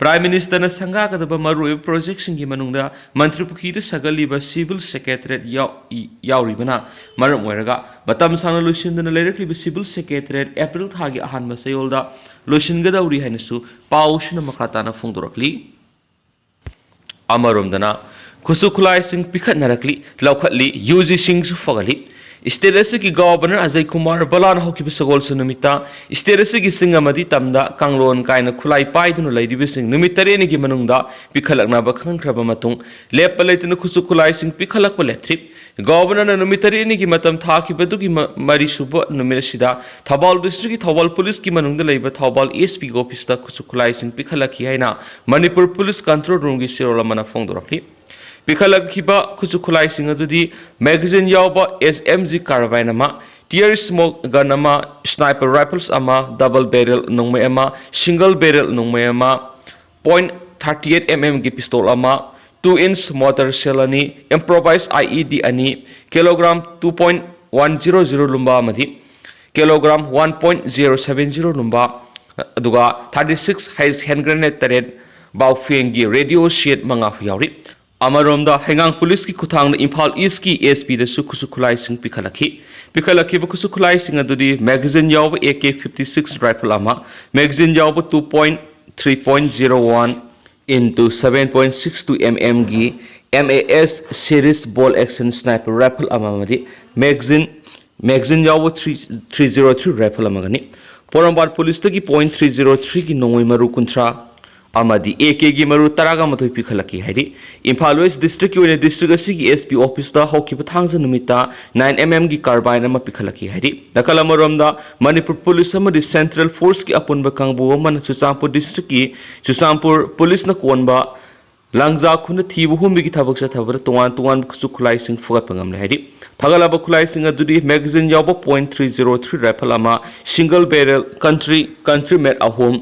Prime Ministerꯅ ꯁꯪꯒꯥꯒꯗꯕ ꯃꯔꯨꯑꯣꯏꯕ projectꯁꯤꯡꯒꯤ ꯃꯅꯨꯡꯗ ꯃꯟꯇ꯭ꯔꯤ ꯄꯨꯈ꯭ꯔꯤꯗ ꯁꯥꯒꯠꯂꯤꯕ Civil Secretariat ꯌꯥꯎ-, ꯏ-, ꯌꯥꯎꯔꯤꯕꯅ ꯃꯔꯝ ꯑꯣꯏꯔꯒ ꯃꯇꯝ ꯁꯥꯡꯅ ꯂꯣꯏꯁꯤꯟꯗꯅ ꯂꯩꯔꯛꯂꯤꯕ Civil Secretariat April ꯊꯥꯒꯤ ꯑꯍꯥꯟꯕ ꯆꯌꯣꯜꯗ ꯂꯣꯏꯁꯤꯟꯒꯗꯧꯔꯤ ꯍꯥꯏꯅꯁꯨ ꯄꯥꯎꯁꯤꯅ ꯃꯈꯥ ꯇꯥꯅ ꯐꯣꯡꯗꯣꯔꯛꯂꯤ꯫ ꯑꯃꯔꯣꯝꯗꯅ ꯈꯨꯠꯁꯨ ꯈꯨꯠꯂꯥꯏꯁꯤꯡ ꯄꯤꯈꯠꯅꯔꯛꯂꯤ, ꯂꯧꯈꯠꯂꯤ, ꯌꯨ ꯖꯤꯁꯤꯡꯁꯨ ꯐꯒꯠꯂꯤ꯫ State ꯑꯁꯤꯒꯤ Governor ꯑꯖꯌ ꯀꯨꯃꯥꯔ ꯕꯂꯥꯅ ꯍꯧꯈꯤꯕ ꯁꯒꯣꯜꯁꯦꯟ ꯅꯨꯃꯤꯠꯇ state ꯑꯁꯤꯒꯤ ꯆꯤꯡ ꯑꯃꯗꯤ ꯇꯝꯗ ꯀꯥꯡꯂꯣꯟ ꯀꯥꯏꯅ ꯈꯨꯠꯂꯥꯏ ꯄꯥꯏꯗꯨꯅ ꯂꯩꯔꯤꯕꯁꯤꯡ ꯅꯨꯃꯤꯠ ꯇꯔꯦꯠꯅꯤꯒꯤ ꯃꯅꯨꯡꯗ ꯄꯤꯈꯠꯂꯛꯅꯕ ꯈꯪꯈ꯭ꯔꯕ ꯃꯇꯨꯡ ꯂꯦꯞꯄ ꯂꯩꯇꯅ ꯈꯨꯠꯁꯨ ꯈꯨꯠꯂꯥꯏꯁꯤꯡ ꯄꯤꯈꯠꯂꯛꯄ ꯂꯦꯞꯇ꯭ꯔꯤ꯫ Governorꯅ ꯅꯨꯃꯤꯠ ꯇꯔꯦꯠꯅꯤꯒꯤ ꯃꯇꯝ ꯊꯥꯈꯤꯕꯗꯨꯒꯤ ꯃ-, ꯃꯔꯤꯁꯨꯕ ꯅꯨꯃꯤꯠ ꯑꯁꯤꯗ ꯊꯧꯕꯥꯜ districtꯀꯤ ꯊꯧꯕꯥꯜ policeꯀꯤ ꯃꯅꯨꯡꯗ ꯂꯩꯕ ꯊꯧꯕꯥꯜ SP officeꯇ ꯈꯨꯠꯁꯨ ꯈꯨꯠꯂꯥꯏꯁꯤꯡ ꯄꯤꯈꯠꯂꯛꯈꯤ ꯍꯥꯏꯅ ꯃꯅꯤꯄꯨꯔ Police Control Roomꯒꯤ ꯆꯦꯔꯣꯜ ꯑꯃꯅ ꯐꯣꯡꯗꯣꯔꯛꯂꯤ꯫ ꯄꯤꯈꯠꯂꯛꯈꯤꯕ ꯈꯨꯠꯁꯨ ꯈꯨꯠꯂꯥꯏꯁꯤꯡ ꯑꯗꯨꯗꯤ magazine ꯌꯥꯎꯕ SMG carbine ꯑꯃ, tear smoke gun ꯑꯃ, sniper rifles ꯑꯃ, double barrel ꯅꯣꯡꯃꯩ ꯑꯃ, single barrel ꯅꯣꯡꯃꯩ ꯑꯃ, point thirty eight mmꯒꯤ pistol ꯑꯃ, two inch mortar shell ꯑꯅꯤ, improvised IED ꯑꯅꯤ, kilogram two point one zero zero ꯂꯨꯝꯕ ꯑꯃꯗꯤ kilogram one point zero seven zero ꯂꯨꯝꯕ, ꯑꯗꯨꯒ thirty six H hand grenade ꯇꯔꯦꯠ, ꯕꯥꯎꯐꯦꯟꯒꯤ radio set ꯃꯉꯥ ꯌꯥꯎꯔꯤ꯫ ꯑꯃꯔꯣꯝꯗ ꯍꯩꯉꯥꯡ policeꯀꯤ ꯈꯨꯠꯊꯥꯡꯗ ꯏꯝꯐꯥꯜ Eastꯀꯤ SPꯗꯁꯨ ꯈꯨꯠꯁꯨ ꯈꯨꯠꯂꯥꯏꯁꯤꯡ ꯄꯤꯈꯠꯂꯛꯈꯤ꯫ ꯄꯤꯈꯠꯂꯛꯈꯤꯕ ꯈꯨꯠꯁꯨ ꯈꯨꯠꯂꯥꯏꯁꯤꯡ ꯑꯗꯨꯗꯤ magazine ꯌꯥꯎꯕ AK fifty six rifle ꯑꯃ, magazine ꯌꯥꯎꯕ two point three point zero one into seven point six two mmꯒꯤ MAS series bolt action sniper rifle ꯑꯃ ꯑꯃꯗꯤ magazine ꯃꯦꯒꯥꯖꯤꯟ ꯌꯥꯎꯕ three three zero three rifle ꯑꯃꯒꯅꯤ꯫ ꯄꯣꯔꯣꯝꯄꯥꯠ ꯄꯨꯂꯤꯁꯇꯒꯤ ꯄꯣꯏꯟ ꯊ꯭ꯔꯤ ꯖꯤꯔꯣ ꯊ꯭ꯔꯤꯒꯤ ꯅꯣꯡꯃꯩ ꯃꯔꯨ ꯀꯨꯟꯊ꯭ꯔꯥ ꯑꯃꯗꯤ ꯑꯦ ꯀꯦꯒꯤ ꯃꯔꯨ ꯇꯔꯥꯒ ꯃꯥꯊꯣꯏ ꯄꯤꯈꯠꯂꯛꯈꯤ ꯍꯥꯏꯔꯤ꯫ ꯏꯝꯐꯥꯜ ꯋꯦꯁ ꯗꯤꯁꯇ꯭ꯔꯤꯛꯀꯤ ꯑꯣꯏꯅ ꯗꯤꯁꯇ꯭ꯔꯤꯛ ꯑꯁꯤꯒꯤ ꯑꯦꯁ ꯄꯤ ꯑꯣꯐꯤꯁꯇ ꯍꯧꯈꯤꯕ ꯊꯥꯡꯖ ꯅꯨꯃꯤꯠꯇ ꯅꯥꯏꯟ ꯑꯦꯝ ꯑꯦꯝꯒꯤ ꯀꯥꯔꯕꯥꯏꯟ ꯑꯃ ꯄꯤꯈꯠꯂꯛꯈꯤ ꯍꯥꯏꯔꯤ꯫ ꯅꯥꯀꯜ ꯑꯃꯔꯣꯝꯗ ꯃꯅꯤꯄꯨꯔ ꯄꯨꯂꯤꯁ ꯑꯃꯗꯤ ꯁꯦꯟꯇ꯭ꯔꯦꯜ ꯐꯣꯔꯁꯀꯤ ꯑꯄꯨꯟꯕ ꯀꯥꯡꯕꯨ ꯑꯃꯅ ꯆꯨꯔꯆꯥꯟꯄꯨꯔ ꯗꯤꯁꯇ꯭ꯔꯤꯛꯀꯤ ꯆꯨꯔꯆꯥꯟꯄꯨꯔ ꯄꯨꯂꯤꯁꯅ ꯀꯣꯟꯕ ꯂꯥꯡꯖꯥ ꯈꯨꯟꯗ ꯊꯤꯕ ꯍꯨꯝꯕꯒꯤ ꯊꯕꯛ ꯆꯠꯊꯕꯗ ꯇꯣꯉꯥꯟ ꯇꯣꯉꯥꯟꯕ ꯈꯨꯠꯁꯨ ꯈꯨꯠꯂꯥꯏꯁꯤꯡ ꯐꯒꯠꯄ ꯉꯝꯂꯦ ꯍꯥꯏꯔꯤ꯫ ꯐꯒꯠꯂꯕ ꯈꯨꯠꯂꯥꯏꯁꯤꯡ ꯑꯗꯨꯗꯤ ꯃꯦꯒꯥꯖꯤꯟ ꯌꯥꯎꯕ point three zero three rifle ꯑꯃ, single barrel country country made ꯑꯍꯨꯝ,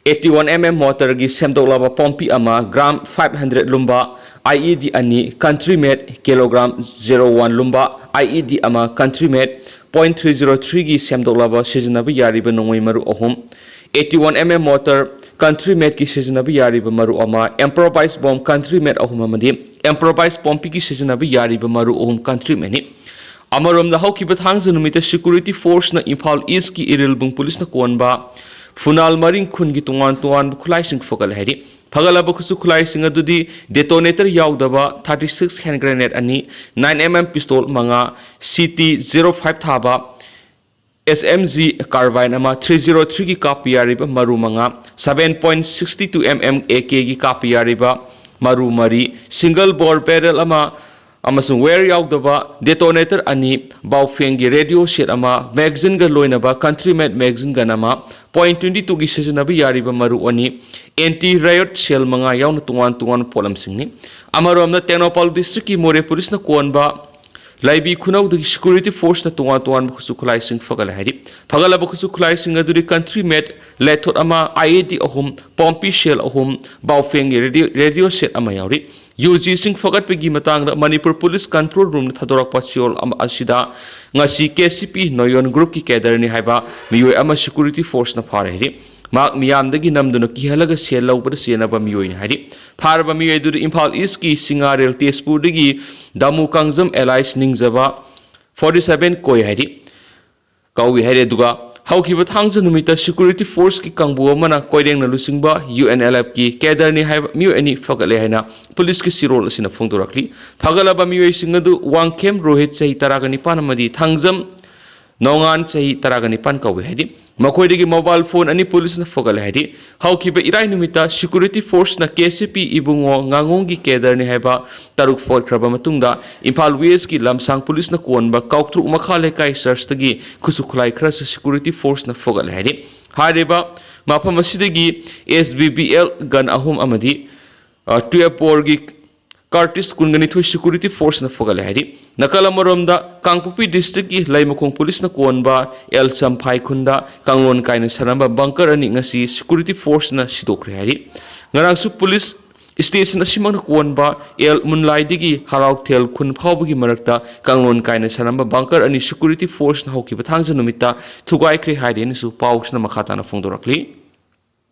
ꯑꯩꯠꯇꯤ ꯋꯥꯟ ꯑꯦꯝ ꯑꯦꯝ ꯃꯣꯇꯔꯒꯤ ꯁꯦꯝꯗꯣꯛꯂꯕ ꯄꯣꯝꯄꯤ ꯑꯃ, ꯒ꯭ꯔꯥꯝ ꯐꯥꯏꯚ ꯍꯟꯗ꯭ꯔꯦꯠ ꯂꯨꯝꯕ ꯑꯥꯏ ꯏ ꯗꯤ ꯑꯅꯤ, country made kilogram zero one ꯂꯨꯝꯕ ꯑꯥꯏ ꯏ ꯗꯤ ꯑꯃ, country made point three zero ꯊ꯭ꯔꯤꯒꯤ ꯁꯦꯝꯗꯣꯛꯂꯕ ꯁꯤꯖꯤꯟꯅꯕ ꯌꯥꯔꯤꯕ ꯅꯣꯡꯃꯩ ꯃꯔꯨ ꯑꯍꯨꯝ, eighty one M M motor country ꯃꯦꯠꯀꯤ ꯁꯤꯖꯤꯟꯅꯕ ꯌꯥꯔꯤꯕ ꯃꯔꯨ ꯑꯃ, ꯏꯝꯄ꯭ꯔꯣꯚꯥꯏꯁ ꯕꯣꯝ ꯀꯟꯇ꯭ꯔꯤ ꯃꯦꯠ ꯑꯍꯨꯝ ꯑꯃꯗꯤ ꯏꯝꯄ꯭ꯔꯣꯚꯥꯏꯁ ꯄꯣꯝꯄꯤꯒꯤ ꯁꯤꯖꯤꯟꯅꯕ ꯌꯥꯔꯤꯕ ꯃꯔꯨ ꯑꯍꯨꯝ ꯀꯟꯇ꯭ꯔꯤ ꯃꯦꯠꯅꯤ꯫ ꯑꯃꯔꯣꯝꯗ ꯍꯧꯈꯤꯕ ꯊꯥꯡꯖ ꯅꯨꯃꯤꯠꯇ ꯁꯦꯀ꯭ꯌꯨꯔꯤꯇꯤ ꯐꯣꯔꯁꯅ ꯏꯝꯐꯥꯜ ꯏꯁꯀꯤ ꯏꯔꯤꯜꯕꯨꯡ ꯄꯨꯂꯤꯁꯅ ꯀꯣꯟꯕ ꯐꯨꯅꯥꯜ ꯃꯔꯤꯡ ꯈꯨꯟꯒꯤ ꯇꯣꯉꯥꯟ ꯇꯣꯉꯥꯟꯕ ꯈꯨꯠꯂꯥꯏꯁꯤꯡ ꯐꯒꯠꯂꯦ ꯍꯥꯏꯔꯤ꯫ ꯐꯒꯠꯂꯕ ꯈꯨꯠꯁꯨ ꯈꯨꯠꯂꯥꯏꯁꯤꯡ ꯑꯗꯨꯗꯤ ꯗꯦꯇꯣꯅꯦꯇꯔ ꯌꯥꯎꯗꯕ ꯊꯥꯔꯇꯤ ꯁꯤꯛꯁ ꯍꯦꯟ ꯒ꯭ꯔꯦꯅꯦꯠ ꯑꯅꯤ, ꯅꯥꯏꯟ ꯑꯦꯝ ꯑꯦꯝ ꯄꯤꯁꯇꯣꯜ ꯃꯉꯥ, ꯁꯤ ꯇꯤ ꯖꯤꯔꯣ ꯐꯥꯏꯚ ꯊꯥꯕ ꯑꯦꯁ ꯑꯦꯝ ꯖꯤ ꯀꯥꯔꯕꯥꯏꯟ ꯑꯃ, ꯊ꯭ꯔꯤ ꯖꯤꯔꯣ ꯊ꯭ꯔꯤꯒꯤ ꯀꯥꯞꯄ ꯌꯥꯔꯤꯕ ꯃꯔꯨ ꯃꯉꯥ, seven point sixty two M M A ꯀꯦꯒꯤ ꯀꯥꯞꯄ ꯌꯥꯔꯤꯕ ꯃꯔꯨ ꯃꯔꯤ, ꯁꯤꯡꯒꯜ ꯕꯣꯔ ꯕꯦꯔꯦꯜ ꯑꯃ ꯑꯃꯁꯨꯡ ꯋꯦꯌꯔ ꯌꯥꯎꯗꯕ ꯗꯦꯇꯣꯅꯦꯇꯔ ꯑꯅꯤ, ꯕꯥꯎꯐꯦꯡꯒꯤ ꯔꯦꯗꯤꯑꯣ ꯁꯦꯠ ꯑꯃ, ꯃꯦꯒꯥꯖꯤꯟꯒ ꯂꯣꯏꯅꯕ ꯀꯟꯇ꯭ꯔꯤ ꯃꯦꯠ ꯃꯦꯒꯥꯖꯤꯟ ꯒꯟ ꯑꯃ, ꯄꯣꯏꯟ ꯇ꯭ꯋꯦꯟꯇꯤ ꯇꯨꯒꯤ ꯁꯤꯖꯤꯟꯅꯕ ꯌꯥꯔꯤꯕ ꯃꯔꯨ ꯑꯅꯤ, ꯑꯦꯟꯇꯤ ꯔꯥꯏꯌꯣꯠ ꯁꯦꯜ ꯃꯉꯥ ꯌꯥꯎꯅ ꯇꯣꯉꯥꯟ ꯇꯣꯉꯥꯟꯕ ꯄꯣꯠꯂꯝꯁꯤꯡꯅꯤ꯫ ꯑꯃꯔꯣꯝꯗ ꯇꯦꯡꯅꯧꯄꯥꯜ ꯗꯤꯁꯇ꯭ꯔꯤꯛꯀꯤ ꯃꯣꯔꯦ ꯄꯨꯂꯤꯁꯅ ꯀꯣꯟꯕ ꯂꯩꯕꯤ ꯈꯨꯅꯧꯗꯒꯤ ꯁꯦꯀ꯭ꯌꯨꯔꯤꯇꯤ ꯐꯣꯔꯁꯅ ꯇꯣꯉꯥꯟ ꯇꯣꯉꯥꯟꯕ ꯈꯨꯠꯁꯨ ꯈꯨꯠꯂꯥꯏꯁꯤꯡ ꯐꯒꯠꯂꯦ ꯍꯥꯏꯔꯤ꯫ ꯐꯒꯠꯂꯕ ꯈꯨꯠꯁꯨ ꯈꯨꯠꯂꯥꯏꯁꯤꯡ ꯑꯗꯨꯗꯤ ꯀꯟꯇ꯭ꯔꯤ ꯃꯦꯠ ꯂꯦꯊꯣꯠ ꯑꯃ, ꯑꯥꯏ ꯏ ꯗꯤ ꯑꯍꯨꯝ, ꯄꯣꯝꯄꯤ ꯁꯦꯜ ꯑꯍꯨꯝ, ꯕꯥꯎꯐꯦꯡꯒꯤ ꯔꯦꯗꯤꯑꯣ, ꯔꯦꯗꯤꯑꯣ ꯁꯦꯠ ꯑꯃ ꯌꯥꯎꯔꯤ꯫ ꯌꯨ ꯖꯤꯁꯤꯡ ꯐꯒꯠꯄꯒꯤ ꯃꯇꯥꯡꯗ ꯃꯅꯤꯄꯨꯔ ꯄꯨꯂꯤꯁ ꯀꯟꯇ꯭ꯔꯣꯜ ꯔꯨꯝꯅ ꯊꯥꯗꯣꯔꯛꯄ ꯆꯌꯣꯜ ꯑꯃ ꯑꯁꯤꯗ ꯉꯁꯤ ꯀꯦ ꯁꯤ ꯄꯤ ꯅꯣꯌꯣꯟ ꯒ꯭ꯔꯨꯞꯀꯤ ꯀꯦꯗꯔꯅꯤ ꯍꯥꯏꯕ ꯃꯤꯑꯣꯏ ꯑꯃ ꯁꯦꯀ꯭ꯌꯨꯔꯤꯇꯤ ꯐꯣꯔꯁꯅ ꯐꯥꯔꯦ ꯍꯥꯏꯔꯤ꯫ ꯃꯍꯥꯛ ꯃꯤꯌꯥꯝꯗꯒꯤ ꯅꯝꯗꯨꯅ ꯀꯤꯍꯜꯂꯒ ꯁꯦꯜ ꯂꯧꯕꯗ ꯆꯦꯟꯅꯕ ꯃꯤꯑꯣꯏꯅꯤ ꯍꯥꯏꯔꯤ꯫ ꯐꯥꯔꯕ ꯃꯤꯑꯣꯏ ꯑꯗꯨꯗ ꯏꯝꯐꯥꯜ ꯏꯁꯀꯤ ꯁꯤꯡꯉꯥꯔꯦꯜ ꯇꯦꯖꯄꯨꯔꯗꯒꯤ ꯗꯥꯃꯨ ꯀꯥꯡꯖꯝ ꯑꯦꯂꯥꯏꯁ ꯅꯤꯡꯖꯕ ꯐꯣꯔꯇꯤ ꯁꯚꯦꯟ ꯀꯣꯏ ꯍꯥꯏꯔꯤ, ꯀꯧꯏ ꯍꯥꯏꯔꯤ꯫ ꯑꯗꯨꯒ ꯍꯧꯈꯤꯕ ꯊꯥꯡꯖ ꯅꯨꯃꯤꯠꯇ security forceꯀꯤ ꯀꯥꯡꯕꯨ ꯑꯃꯅ ꯀꯣꯏꯔꯦꯡꯅ ꯂꯨꯆꯤꯡꯕ UNLFꯀꯤ cadreꯅꯤ ꯍꯥꯏꯕ ꯃꯤꯑꯣꯏ ꯑꯅꯤ ꯐꯒꯠꯂꯦ ꯍꯥꯏꯅ ꯄꯨꯂꯤꯁꯀꯤ ꯁꯤꯔꯣꯜ ꯑꯁꯤꯅ ꯐꯣꯡꯗꯣꯔꯛꯂꯤ꯫ ꯐꯒꯠꯂꯕ ꯃꯤꯑꯣꯏꯁꯤꯡ ꯑꯗꯨ ꯋꯥꯡꯈꯦꯝ ꯔꯣꯍꯤꯠ, ꯆꯍꯤ ꯇꯔꯥꯒ ꯅꯤꯄꯥꯟ, ꯑꯃꯗꯤ ꯊꯥꯡꯖꯝ ꯅꯣꯡꯉꯥꯟ, ꯆꯍꯤ ꯇꯔꯥꯒ ꯅꯤꯄꯥꯟ, ꯀꯧꯏ ꯍꯥꯏꯔꯤ꯫ ꯃꯈꯣꯏꯗꯒꯤ mobile phone ꯑꯅꯤ ꯄꯨꯂꯤꯁꯅ ꯐꯒꯠꯂꯦ ꯍꯥꯏꯔꯤ꯫ ꯍꯧꯈꯤꯕ ꯏꯔꯥꯏ ꯅꯨꯃꯤꯠꯇ security forceꯅ KCP ꯏꯕꯨꯡꯉꯣ ꯉꯥꯉꯣꯝꯒꯤ cadreꯅꯤ ꯍꯥꯏꯕ ꯇꯔꯨꯛ ꯐꯒꯠꯈ꯭ꯔꯕ ꯃꯇꯨꯡꯗ, ꯏꯝꯐꯥꯜ Westꯀꯤ ꯂꯝꯁꯥꯡ ꯄꯨꯂꯤꯁꯅ ꯀꯣꯟꯕ ꯀꯥꯎꯇ꯭ꯔꯨꯛ ꯃꯈꯥ ꯂꯩꯀꯥꯏ churchꯇꯒꯤ ꯈꯨꯠꯁꯨ ꯈꯨꯠꯂꯥꯏ ꯈꯔꯁꯨ security forceꯅ ꯐꯒꯠꯂꯦ ꯍꯥꯏꯔꯤ꯫ ꯍꯥꯏꯔꯤꯕ ꯃꯐꯝ ꯑꯁꯤꯗꯒꯤ SBBL gun ꯑꯍꯨꯝ ꯑꯃꯗꯤ, ꯑ, twelve boreꯒꯤ cartridge ꯀꯨꯟꯒ ꯅꯤꯊꯣꯏ security forceꯅ ꯐꯒꯠꯂꯦ ꯍꯥꯏꯔꯤ꯫ ꯅꯥꯀꯜ ꯑꯃꯔꯣꯝꯗ, ꯀꯥꯡꯄꯣꯛꯄꯤ districtꯀꯤ ꯂꯩꯃꯈꯣꯡ ꯄꯨꯂꯤꯁꯅ ꯀꯣꯟꯕ ꯑꯦꯜ ꯆꯝꯐꯥꯏ ꯈꯨꯟꯗ ꯀꯥꯡꯂꯣꯟ ꯀꯥꯏꯅ ꯁꯥꯟꯅꯔꯝꯕ bunker ꯑꯅꯤ ꯉꯁꯤ security forceꯅ ꯁꯤꯗꯣꯛꯈ꯭ꯔꯦ ꯍꯥꯏꯔꯤ꯫ ꯉꯔꯥꯡꯁꯨ ꯄꯨꯂꯤꯁ station ꯑꯁꯤꯃꯛꯅ ꯀꯣꯟꯕ ꯑꯦꯜ ꯃꯨꯟꯂꯥꯏꯗꯒꯤ ꯍꯔꯥꯎꯊꯦꯜ ꯈꯨꯟ ꯐꯥꯎꯕꯒꯤ ꯃꯔꯛꯇ ꯀꯥꯡꯂꯣꯟ ꯀꯥꯏꯅ ꯁꯥꯟꯅꯔꯝꯕ bunker ꯑꯅꯤ security forceꯅ ꯍꯧꯈꯤꯕ ꯊꯥꯡꯖ ꯅꯨꯃꯤꯠꯇ ꯊꯨꯒꯥꯏꯈ꯭ꯔꯦ ꯍꯥꯏꯔꯦꯅꯁꯨ ꯄꯥꯎꯁꯤꯅ ꯃꯈꯥ ꯇꯥꯅ ꯐꯣꯡꯗꯣꯔꯛꯂꯤ꯫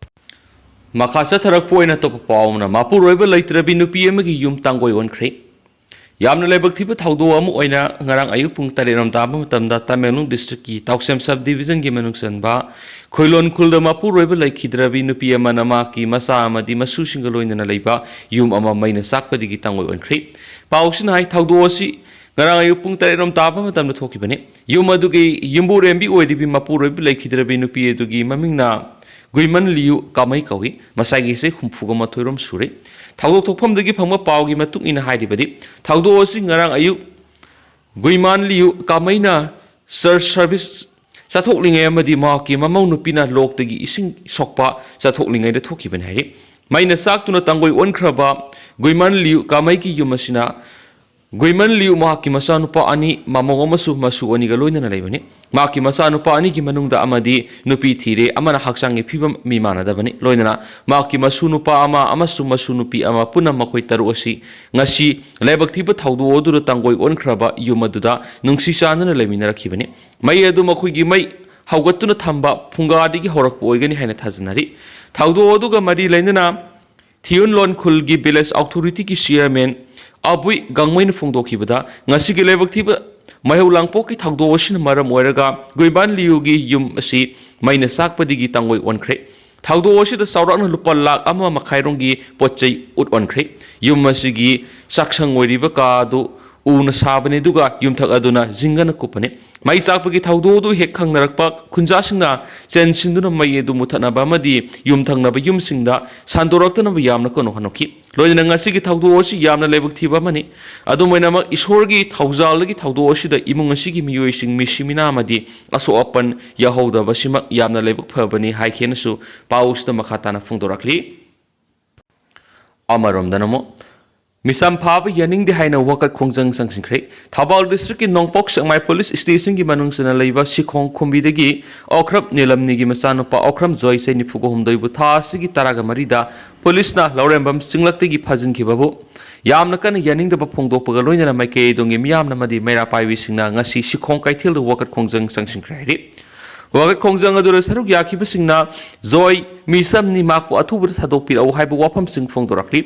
ꯃꯈꯥ ꯆꯠꯊꯔꯛꯄ ꯑꯣꯏꯅ ꯑꯇꯣꯞꯄ ꯄꯥꯎ ꯑꯃꯅ, ꯃꯄꯨꯔꯣꯏꯕ ꯂꯩꯇ꯭ꯔꯕꯤ ꯅꯨꯄꯤ ꯑꯃꯒꯤ ꯌꯨꯝ ꯇꯥꯡꯒꯣꯏ ꯑꯣꯟꯈ꯭ꯔꯦ꯫ ꯌꯥꯝꯅ ꯂꯥꯏꯕꯛ ꯊꯤꯕ ꯊꯧꯗꯣꯛ ꯑꯃ ꯑꯣꯏꯅ ꯉꯔꯥꯡ ꯑꯌꯨꯛ ꯄꯨꯡ ꯇꯔꯦꯠ ꯔꯣꯝ ꯇꯥꯕ ꯃꯇꯝꯗ ꯇꯃꯦꯡꯂꯣꯡ districtꯀꯤ ꯇꯥꯎꯁꯦꯝ sub divisionꯒꯤ ꯃꯅꯨꯡ ꯆꯟꯕ ꯈꯣꯏꯂꯣꯟ ꯈꯨꯜꯗ ꯃꯄꯨꯔꯣꯏꯕ ꯂꯩꯈꯤꯗ꯭ꯔꯕꯤ ꯅꯨꯄꯤ ꯑꯃꯅ ꯃꯍꯥꯛꯀꯤ ꯃꯆꯥ ꯑꯃꯗꯤ ꯃꯁꯨꯁꯤꯡꯒ ꯂꯣꯏꯅꯅ ꯂꯩꯕ ꯌꯨꯝ ꯑꯃ ꯃꯩꯅ ꯆꯥꯛꯄꯗꯒꯤ ꯇꯥꯡꯒꯣꯏ ꯑꯣꯟꯈ꯭ꯔꯦ꯫ ꯄꯥꯎꯁꯤꯅ ꯍꯥꯏ, ꯊꯧꯗꯣꯛ ꯑꯁꯤ ꯉꯔꯥꯡ ꯑꯌꯨꯛ ꯄꯨꯡ ꯇꯔꯦꯠ ꯔꯣꯝ ꯇꯥꯕ ꯃꯇꯝꯗ ꯊꯣꯛꯈꯤꯕꯅꯤ꯫ ꯌꯨꯝ ꯑꯗꯨꯒꯤ ꯌꯨꯝꯕꯨꯔꯦꯝꯕꯤ ꯑꯣꯏꯔꯤꯕꯤ ꯃꯄꯨꯔꯣꯏꯕ ꯂꯩꯈꯤꯗ꯭ꯔꯕꯤ ꯅꯨꯄꯤ ꯑꯗꯨꯒꯤ ꯃꯃꯤꯡꯅ ꯒꯨꯏꯃꯟ ꯂꯤꯌꯨ ꯀꯥꯃꯩ ꯀꯧꯏ꯫ ꯃꯁꯥꯒꯤ ꯆꯍꯤ ꯍꯨꯝꯐꯨꯒ ꯃꯥꯊꯣꯏ ꯔꯣꯝ ꯁꯨꯔꯦ꯫ ꯊꯧꯗꯣꯛ ꯊꯣꯛꯐꯝꯗꯒꯤ ꯐꯪꯕ ꯄꯥꯎꯒꯤ ꯃꯇꯨꯡ ꯏꯟꯅ ꯍꯥꯏꯔꯤꯕꯗꯤ, ꯊꯧꯗꯣꯛ ꯑꯁꯤ ꯉꯔꯥꯡ ꯑꯌꯨꯛ ꯒꯨꯏꯃꯥꯟ ꯂꯤꯌꯨ ꯀꯥꯃꯩꯅ church service ꯆꯠꯊꯣꯛꯂꯤꯉꯩ ꯑꯃꯗꯤ ꯃꯍꯥꯛꯀꯤ ꯃꯃꯧ ꯅꯨꯄꯤꯅ ꯂꯣꯛꯇꯒꯤ ꯏꯁꯤꯡ ꯁꯣꯛꯄ ꯆꯠꯊꯣꯛꯂꯤꯉꯩꯗ ꯊꯣꯛꯈꯤꯕꯅꯤ ꯍꯥꯏꯔꯤ꯫ ꯃꯩꯅ ꯆꯥꯛꯇꯨꯅ ꯇꯥꯡꯒꯣꯏ ꯑꯣꯟꯈ꯭ꯔꯕ ꯒꯨꯏꯃꯥꯟ ꯂꯤꯌꯨ ꯀꯥꯃꯩꯒꯤ ꯌꯨꯝ ꯑꯁꯤꯅ ꯒꯨꯏꯃꯟ ꯂꯤꯌꯨ ꯃꯍꯥꯛꯀꯤ ꯃꯆꯥꯅꯨꯄꯥ ꯑꯅꯤ, ꯃꯃꯧ ꯑꯃꯁꯨꯡ ꯃꯁꯨ ꯑꯅꯤꯒ ꯂꯣꯏꯅꯅ ꯂꯩꯕꯅꯤ꯫ ꯃꯍꯥꯛꯀꯤ ꯃꯆꯥꯅꯨꯄꯥ ꯑꯅꯤꯒꯤ ꯃꯅꯨꯡꯗ ꯑꯃꯗꯤ ꯅꯨꯄꯤ ꯊꯤꯔꯦ, ꯑꯃꯅ ꯍꯛꯆꯥꯡꯒꯤ ꯐꯤꯕꯝ ꯃꯤ ꯃꯥꯟꯅꯗꯕꯅꯤ꯫ ꯂꯣꯏꯅꯅ ꯃꯍꯥꯛꯀꯤ ꯃꯁꯨ ꯅꯨꯄꯥ ꯑꯃ ꯑꯃꯁꯨꯡ ꯃꯁꯨ ꯅꯨꯄꯤ ꯑꯃ, ꯄꯨꯟꯅ ꯃꯈꯣꯏ ꯇꯔꯨꯛ ꯑꯁꯤ ꯉꯁꯤ ꯂꯥꯏꯕꯛ ꯊꯤꯕ ꯊꯧꯗꯣꯛ ꯑꯗꯨꯗ ꯇꯥꯡꯒꯣꯏ ꯑꯣꯟꯈ꯭ꯔꯕ ꯌꯨꯝ ꯑꯗꯨꯗ ꯅꯨꯡꯁꯤ ꯆꯥꯟꯅꯅ ꯂꯩꯃꯤꯟꯅꯔꯛꯈꯤꯕꯅꯤ꯫ ꯃꯩ ꯑꯗꯨ ꯃꯈꯣꯏꯒꯤ ꯃꯩ ꯍꯧꯒꯠꯇꯨꯅ ꯊꯝꯕ ꯐꯨꯡꯒꯥꯗꯒꯤ ꯍꯧꯔꯛꯄ ꯑꯣꯏꯒꯅꯤ ꯍꯥꯏꯅ ꯊꯥꯖꯅꯔꯤ꯫ ꯊꯧꯗꯣꯛ ꯑꯗꯨꯒ ꯃꯔꯤ ꯂꯩꯅꯅ ꯊꯤꯌꯨꯟꯂꯣꯟ ꯈꯨꯜꯒꯤ village authorityꯒꯤ chairman ꯑꯕꯨꯏ ꯒꯥꯡꯃꯩꯅ ꯐꯣꯡꯗꯣꯛꯈꯤꯕꯗ, ꯉꯁꯤꯒꯤ ꯂꯥꯏꯕꯛ ꯊꯤꯕ ꯃꯩꯍꯧ ꯂꯥꯡꯄꯣꯛꯀꯤ ꯊꯧꯗꯣꯛ ꯑꯁꯤꯅ ꯃꯔꯝ ꯑꯣꯏꯔꯒ ꯒꯨꯏꯕꯥꯟ ꯂꯤꯌꯨꯒꯤ ꯌꯨꯝ ꯑꯁꯤ ꯃꯩꯅ ꯆꯥꯛꯄꯗꯒꯤ ꯇꯥꯡꯒꯣꯏ ꯑꯣꯟꯈ꯭ꯔꯦ꯫ ꯊꯧꯗꯣꯛ ꯑꯁꯤꯗ ꯆꯥꯎꯔꯥꯛꯅ ꯂꯨꯄꯥ ꯂꯥꯈ ꯑꯃ ꯃꯈꯥꯏ ꯔꯣꯝꯒꯤ ꯄꯣꯠ ꯆꯩ ꯎꯠ ꯑꯣꯟꯈ꯭ꯔꯦ꯫ ꯌꯨꯝ ꯑꯁꯤꯒꯤ ꯆꯥꯛꯁꯪ ꯑꯣꯏꯔꯤꯕ ꯀꯥ ꯑꯗꯨ ꯎꯅ ꯁꯥꯕꯅꯤ, ꯑꯗꯨꯒ ꯌꯨꯝꯊꯛ ꯑꯗꯨꯅ ꯖꯤꯡꯒꯅ ꯀꯨꯞꯄꯅꯤ꯫ ꯃꯩ ꯆꯥꯛꯄꯒꯤ ꯊꯧꯗꯣꯛ ꯑꯗꯨ ꯍꯦꯛ ꯈꯪꯅꯔꯛꯄ ꯈꯨꯟꯖꯥꯁꯤꯡꯅ ꯆꯦꯟꯁꯤꯟꯗꯨꯅ ꯃꯩ ꯑꯗꯨ ꯃꯨꯊꯠꯅꯕ ꯑꯃꯗꯤ ꯌꯨꯝꯊꯪꯅꯕ ꯌꯨꯝꯁꯤꯡꯗ ꯁꯟꯗꯣꯔꯛꯇꯅꯕ ꯌꯥꯝꯅ ꯀꯟꯅ ꯍꯣꯠꯅꯈꯤ꯫ ꯂꯣꯏꯅꯅ ꯉꯁꯤꯒꯤ ꯊꯧꯗꯣꯛ ꯑꯁꯤ ꯌꯥꯝꯅ ꯂꯥꯏꯕꯛ ꯊꯤꯕ ꯑꯃꯅꯤ꯫ ꯑꯗꯨꯝ ꯑꯣꯏꯅꯃꯛ, ꯏꯁꯣꯔꯒꯤ ꯊꯧꯖꯥꯜꯗꯒꯤ ꯊꯧꯗꯣꯛ ꯑꯁꯤꯗ ꯏꯃꯨꯡ ꯑꯁꯤꯒꯤ ꯃꯤꯑꯣꯏꯁꯤꯡ ꯃꯤꯁꯤ ꯃꯤꯅꯥ ꯑꯃꯗꯤ ꯑꯁꯣꯛ ꯑꯄꯟ ꯌꯥꯎꯍꯧꯗꯕꯁꯤꯃꯛ ꯌꯥꯝꯅ ꯂꯥꯏꯕꯛ ꯐꯕꯅꯤ ꯍꯥꯏꯈꯤꯅꯁꯨ ꯄꯥꯎꯁꯤꯗ ꯃꯈꯥ ꯇꯥꯅ ꯐꯣꯡꯗꯣꯔꯛꯂꯤ꯫ ꯑꯃꯔꯣꯝꯗꯅ ꯑꯃꯨꯛ, ꯃꯤꯆꯝ ꯐꯥꯕ ꯌꯥꯅꯤꯡꯗꯦ ꯍꯥꯏꯅ ꯋꯥꯀꯠ ꯈꯣꯡꯖꯪ ꯆꯪꯁꯤꯟꯈ꯭ꯔꯦ꯫ ꯊꯧꯕꯥꯜ ꯗꯤꯁꯇ꯭ꯔꯤꯛꯀꯤ ꯅꯣꯡꯄꯣꯛ ꯁꯦꯛꯃꯥꯏ ꯄꯨꯂꯤꯁ ꯁ꯭ꯇꯦꯁꯟꯒꯤ ꯃꯅꯨꯡ ꯆꯟꯅ ꯂꯩꯕ ꯁꯤꯈꯣꯡ ꯈꯨꯝꯕꯤꯗꯒꯤ ꯑꯣꯀ꯭ꯔꯝ ꯅꯤꯂꯝꯅꯤꯒꯤ ꯃꯆꯥꯅꯨꯄꯥ ꯑꯣꯀ꯭ꯔꯝ ꯖꯣꯏ, ꯆꯍꯤ ꯅꯤꯐꯨꯒ ꯍꯨꯝꯗꯣꯏꯕꯨ ꯊꯥ ꯑꯁꯤꯒꯤ ꯇꯔꯥꯒ ꯃꯔꯤꯗ ꯄꯨꯂꯤꯁꯅ ꯂꯧꯔꯦꯝꯕꯝ ꯆꯤꯡꯂꯛꯇꯒꯤ ꯐꯥꯖꯤꯟꯈꯤꯕꯕꯨ ꯌꯥꯝꯅ ꯀꯟꯅ ꯌꯥꯅꯤꯡꯗꯕ ꯐꯣꯡꯗꯣꯛꯄꯒ ꯂꯣꯏꯅꯅ ꯃꯥꯏꯀꯩ ꯑꯗꯣꯝꯒꯤ ꯃꯤꯌꯥꯝꯅ ꯑꯃꯗꯤ ꯃꯩꯔꯥ ꯄꯥꯏꯕꯤꯁꯤꯡꯅ ꯉꯁꯤ ꯁꯤꯈꯣꯡ ꯀꯩꯊꯦꯜꯗ ꯋꯥꯀꯠ ꯈꯣꯡꯖꯪ ꯆꯪꯁꯤꯟꯈ꯭ꯔꯦ ꯍꯥꯏꯔꯤ꯫ ꯋꯥꯀꯠ ꯈꯣꯡꯖꯪ ꯑꯗꯨꯗ ꯁꯔꯨꯛ ꯌꯥꯈꯤꯕꯁꯤꯡꯅ ꯖꯣꯏ ꯃꯤꯆꯝꯅꯤ, ꯃꯍꯥꯛꯄꯨ ꯑꯊꯨꯕꯗ ꯊꯥꯗꯣꯛꯄꯤꯔꯛꯎ ꯍꯥꯏꯕ ꯋꯥꯐꯝꯁꯤꯡ ꯐꯣꯡꯗꯣꯔꯛꯂꯤ꯫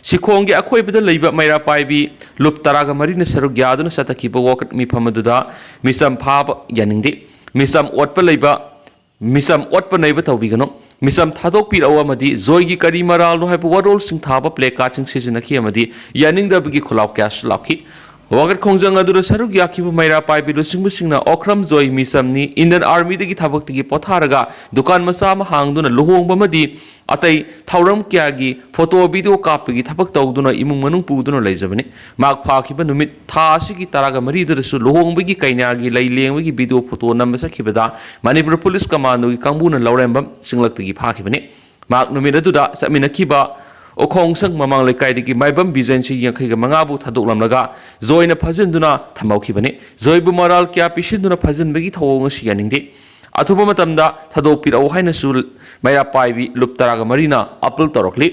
ꯁꯤꯈꯣꯡꯒꯤ ꯑꯀꯣꯏꯕꯗ ꯂꯩꯕ ꯃꯩꯔꯥ ꯄꯥꯏꯕꯤ ꯂꯨꯞ ꯇꯔꯥꯒ ꯃꯔꯤꯅ ꯁꯔꯨꯛ ꯌꯥꯗꯨꯅ ꯆꯠꯊꯈꯤꯕ ꯋꯥꯀꯠ ꯃꯤꯐꯝ ꯑꯗꯨꯗ ꯃꯤꯆꯝ ꯐꯥꯕ ꯌꯥꯅꯤꯡꯗꯦ, ꯃꯤꯆꯝ ꯑꯣꯠꯄ ꯂꯩꯕ, ꯃꯤꯆꯝ ꯑꯣꯠꯄ ꯅꯩꯕ ꯇꯧꯕꯤꯒꯅꯨ, ꯃꯤꯆꯝ ꯊꯥꯗꯣꯛꯄꯤꯔꯛꯎ ꯑꯃꯗꯤ ꯖꯣꯏꯒꯤ ꯀꯔꯤ ꯃꯔꯥꯜꯅꯣ ꯍꯥꯏꯕ ꯋꯥꯔꯣꯜꯁꯤꯡ ꯊꯥꯕ ꯄ꯭ꯂꯦ ꯀꯥꯔꯗꯁꯤꯡ ꯁꯤꯖꯤꯟꯅꯈꯤ ꯑꯃꯗꯤ ꯌꯥꯅꯤꯡꯗꯕꯒꯤ ꯈꯨꯜꯂꯥꯎ ꯀꯌꯥꯁꯨ ꯂꯥꯎꯈꯤ꯫ ꯋꯥꯀꯠ ꯈꯣꯡꯖꯪ ꯑꯗꯨꯗ ꯁꯔꯨꯛ ꯌꯥꯈꯤꯕ ꯃꯩꯔꯥ ꯄꯥꯏꯕꯤ ꯂꯨꯆꯤꯡꯕꯁꯤꯡꯅ ꯑꯣꯀ꯭ꯔꯝ ꯖꯣꯏ ꯃꯤꯆꯝꯅꯤ, ꯏꯟꯗꯤꯌꯟ ꯑꯥꯔꯃꯤꯗꯒꯤ ꯊꯕꯛꯇꯒꯤ ꯄꯣꯊꯥꯔꯒ ꯗꯨꯀꯥꯟ ꯃꯆꯥ ꯑꯃ ꯍꯥꯡꯗꯨꯅ ꯂꯨꯍꯣꯡꯕ ꯑꯃꯗꯤ ꯑꯇꯩ ꯊꯧꯔꯝ ꯀꯌꯥꯒꯤ ꯐꯣꯇꯣ, ꯚꯤꯗꯤꯑꯣ ꯀꯥꯞꯄꯒꯤ ꯊꯕꯛ ꯇꯧꯗꯨꯅ ꯏꯃꯨꯡ ꯃꯅꯨꯡ ꯄꯨꯗꯨꯅ ꯂꯩꯖꯕꯅꯤ꯫ ꯃꯍꯥꯛ ꯐꯥꯈꯤꯕ ꯅꯨꯃꯤꯠ ꯊꯥ ꯑꯁꯤꯒꯤ ꯇꯔꯥꯒ ꯃꯔꯤꯗꯨꯗꯁꯨ ꯂꯨꯍꯣꯡꯕꯒꯤ ꯀꯩꯅꯥꯒꯤ ꯂꯩ ꯂꯦꯡꯕꯒꯤ ꯚꯤꯗꯤꯑꯣ ꯐꯣꯇꯣ ꯅꯝꯕ ꯆꯠꯈꯤꯕꯗ ꯃꯅꯤꯄꯨꯔ ꯄꯨꯂꯤꯁ ꯀꯃꯥꯟꯗꯣꯒꯤ ꯀꯥꯡꯕꯨꯅ ꯂꯧꯔꯦꯝꯕꯝ ꯆꯤꯡꯂꯛꯇꯒꯤ ꯐꯥꯈꯤꯕꯅꯤ꯫ ꯃꯍꯥꯛ ꯅꯨꯃꯤꯠ ꯑꯗꯨꯗ ꯆꯠꯃꯤꯟꯅꯈꯤꯕ ꯎꯈꯣꯡꯁꯪ ꯃꯃꯥꯡ ꯂꯩꯀꯥꯏꯗꯒꯤ ꯃꯥꯏꯕꯝ ꯕꯤꯖꯦꯟꯁꯤ ꯌꯥꯡꯈꯩꯒ ꯃꯉꯥꯕꯨ ꯊꯥꯗꯣꯛꯂꯝꯂꯒ ꯖꯣꯏꯅ ꯐꯥꯖꯤꯟꯗꯨꯅ ꯊꯝꯍꯧꯈꯤꯕꯅꯤ꯫ ꯖꯣꯏꯕꯨ ꯃꯔꯥꯜ ꯀꯌꯥ ꯄꯤꯁꯤꯟꯗꯨꯅ ꯐꯥꯖꯤꯟꯕꯒꯤ ꯊꯧꯑꯣꯡ ꯑꯁꯤ ꯌꯥꯅꯤꯡꯗꯦ꯫ ꯑꯊꯨꯕ ꯃꯇꯝꯗ ꯊꯥꯗꯣꯛꯄꯤꯔꯛꯎ ꯍꯥꯏꯅꯁꯨ ꯃꯩꯔꯥ ꯄꯥꯏꯕꯤ ꯂꯨꯞ ꯇꯔꯥꯒ ꯃꯔꯤꯅ ꯑꯥꯄꯤꯜ ꯇꯧꯔꯛꯂꯤ꯫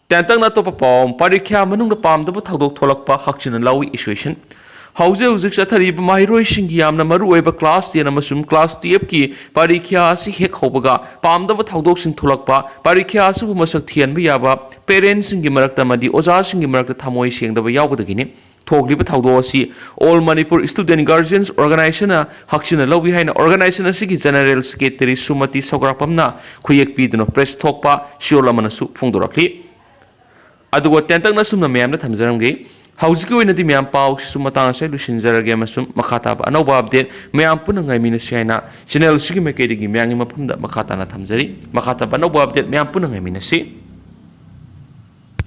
ꯇꯦꯟꯇꯛꯅ ꯑꯇꯣꯞꯄ ꯄꯥꯎ ꯑꯃ, ꯄꯔꯤꯈ꯭ꯌꯥ ꯃꯅꯨꯡꯗ ꯄꯥꯝꯗꯕ ꯊꯧꯗꯣꯛ ꯊꯣꯛꯂꯛꯄ ꯍꯛꯆꯤꯟꯅ ꯂꯧꯏ ꯏꯁꯨ ꯏꯁꯟ꯫ ꯍꯧꯖꯤꯛ ꯍꯧꯖꯤꯛ ꯆꯠꯊꯔꯤꯕ ꯃꯍꯩꯔꯣꯏꯁꯤꯡꯒꯤ ꯌꯥꯝꯅ ꯃꯔꯨ ꯑꯣꯏꯕ ꯀ꯭ꯂꯥꯁ ꯇꯦꯟ ꯑꯃꯁꯨꯡ ꯀ꯭ꯂꯥꯁ ꯇꯨꯌꯦꯜꯐꯀꯤ ꯄꯔꯤꯈ꯭ꯌꯥ ꯑꯁꯤ ꯍꯦꯛ ꯍꯧꯕꯒ ꯄꯥꯝꯗꯕ ꯊꯧꯗꯣꯛꯁꯤꯡ ꯊꯣꯛꯂꯛꯄ, ꯄꯔꯤꯈ꯭ꯌꯥ ꯑꯁꯤꯕꯨ ꯃꯁꯛ ꯊꯤꯍꯟꯕ ꯌꯥꯕ ꯄꯦꯔꯦꯟꯁꯁꯤꯡꯒꯤ ꯃꯔꯛꯇ ꯑꯃꯗꯤ ꯑꯣꯖꯥꯁꯤꯡꯒꯤ ꯃꯔꯛꯇ ꯊꯃꯣꯏ ꯁꯦꯡꯗꯕ ꯌꯥꯎꯕꯗꯒꯤꯅꯤ꯫ ꯊꯣꯛꯂꯤꯕ ꯊꯧꯗꯣꯛ ꯑꯁꯤ All Manipur Student Guardians Organizationꯅ ꯍꯛꯆꯤꯟꯅ ꯂꯧꯏ ꯍꯥꯏꯅ organization ꯑꯁꯤꯒꯤ General Secretary ꯁꯨꯃꯇꯤ ꯁꯧꯒ꯭ꯔꯥꯛꯄꯝꯅ ꯈꯨꯌꯦꯛ ꯄꯤꯗꯨꯅ press ꯊꯣꯛꯄ ꯁꯤꯑꯣꯜ ꯑꯃꯅꯁꯨ ꯐꯣꯡꯗꯣꯔꯛꯂꯤ꯫ ꯑꯗꯨꯒ ꯇꯦꯟꯇꯛꯅ ꯑꯁꯨꯝꯅ ꯃꯌꯥꯝꯗ ꯊꯝꯖꯔꯝꯒꯦ꯫ ꯍꯧꯖꯤꯛꯀꯤ ꯑꯣꯏꯅꯗꯤ ꯃꯌꯥꯝ ꯄꯥꯎꯁꯤꯁꯨ ꯃꯇꯥꯡ ꯑꯁꯤꯗ ꯂꯣꯏꯁꯤꯟꯖꯔꯒꯦ ꯑꯃꯁꯨꯡ ꯃꯈꯥ ꯇꯥꯕ ꯑꯅꯧꯕ update ꯃꯌꯥꯝ ꯄꯨꯟꯅ ꯉꯥꯏꯃꯤꯟꯅꯁꯤ ꯍꯥꯏꯅ channel ꯑꯁꯤꯒꯤ ꯃꯥꯏꯀꯩꯗꯒꯤ ꯃꯌꯥꯝꯒꯤ ꯃꯐꯝꯗ ꯃꯈꯥ ꯇꯥꯅ ꯊꯝꯖꯔꯤ꯫ ꯃꯈꯥ ꯇꯥꯕ ꯑꯅꯧꯕ update ꯃꯌꯥꯝ ꯄꯨꯟꯅ ꯉꯥꯏꯃꯤꯟꯅꯁꯤ꯫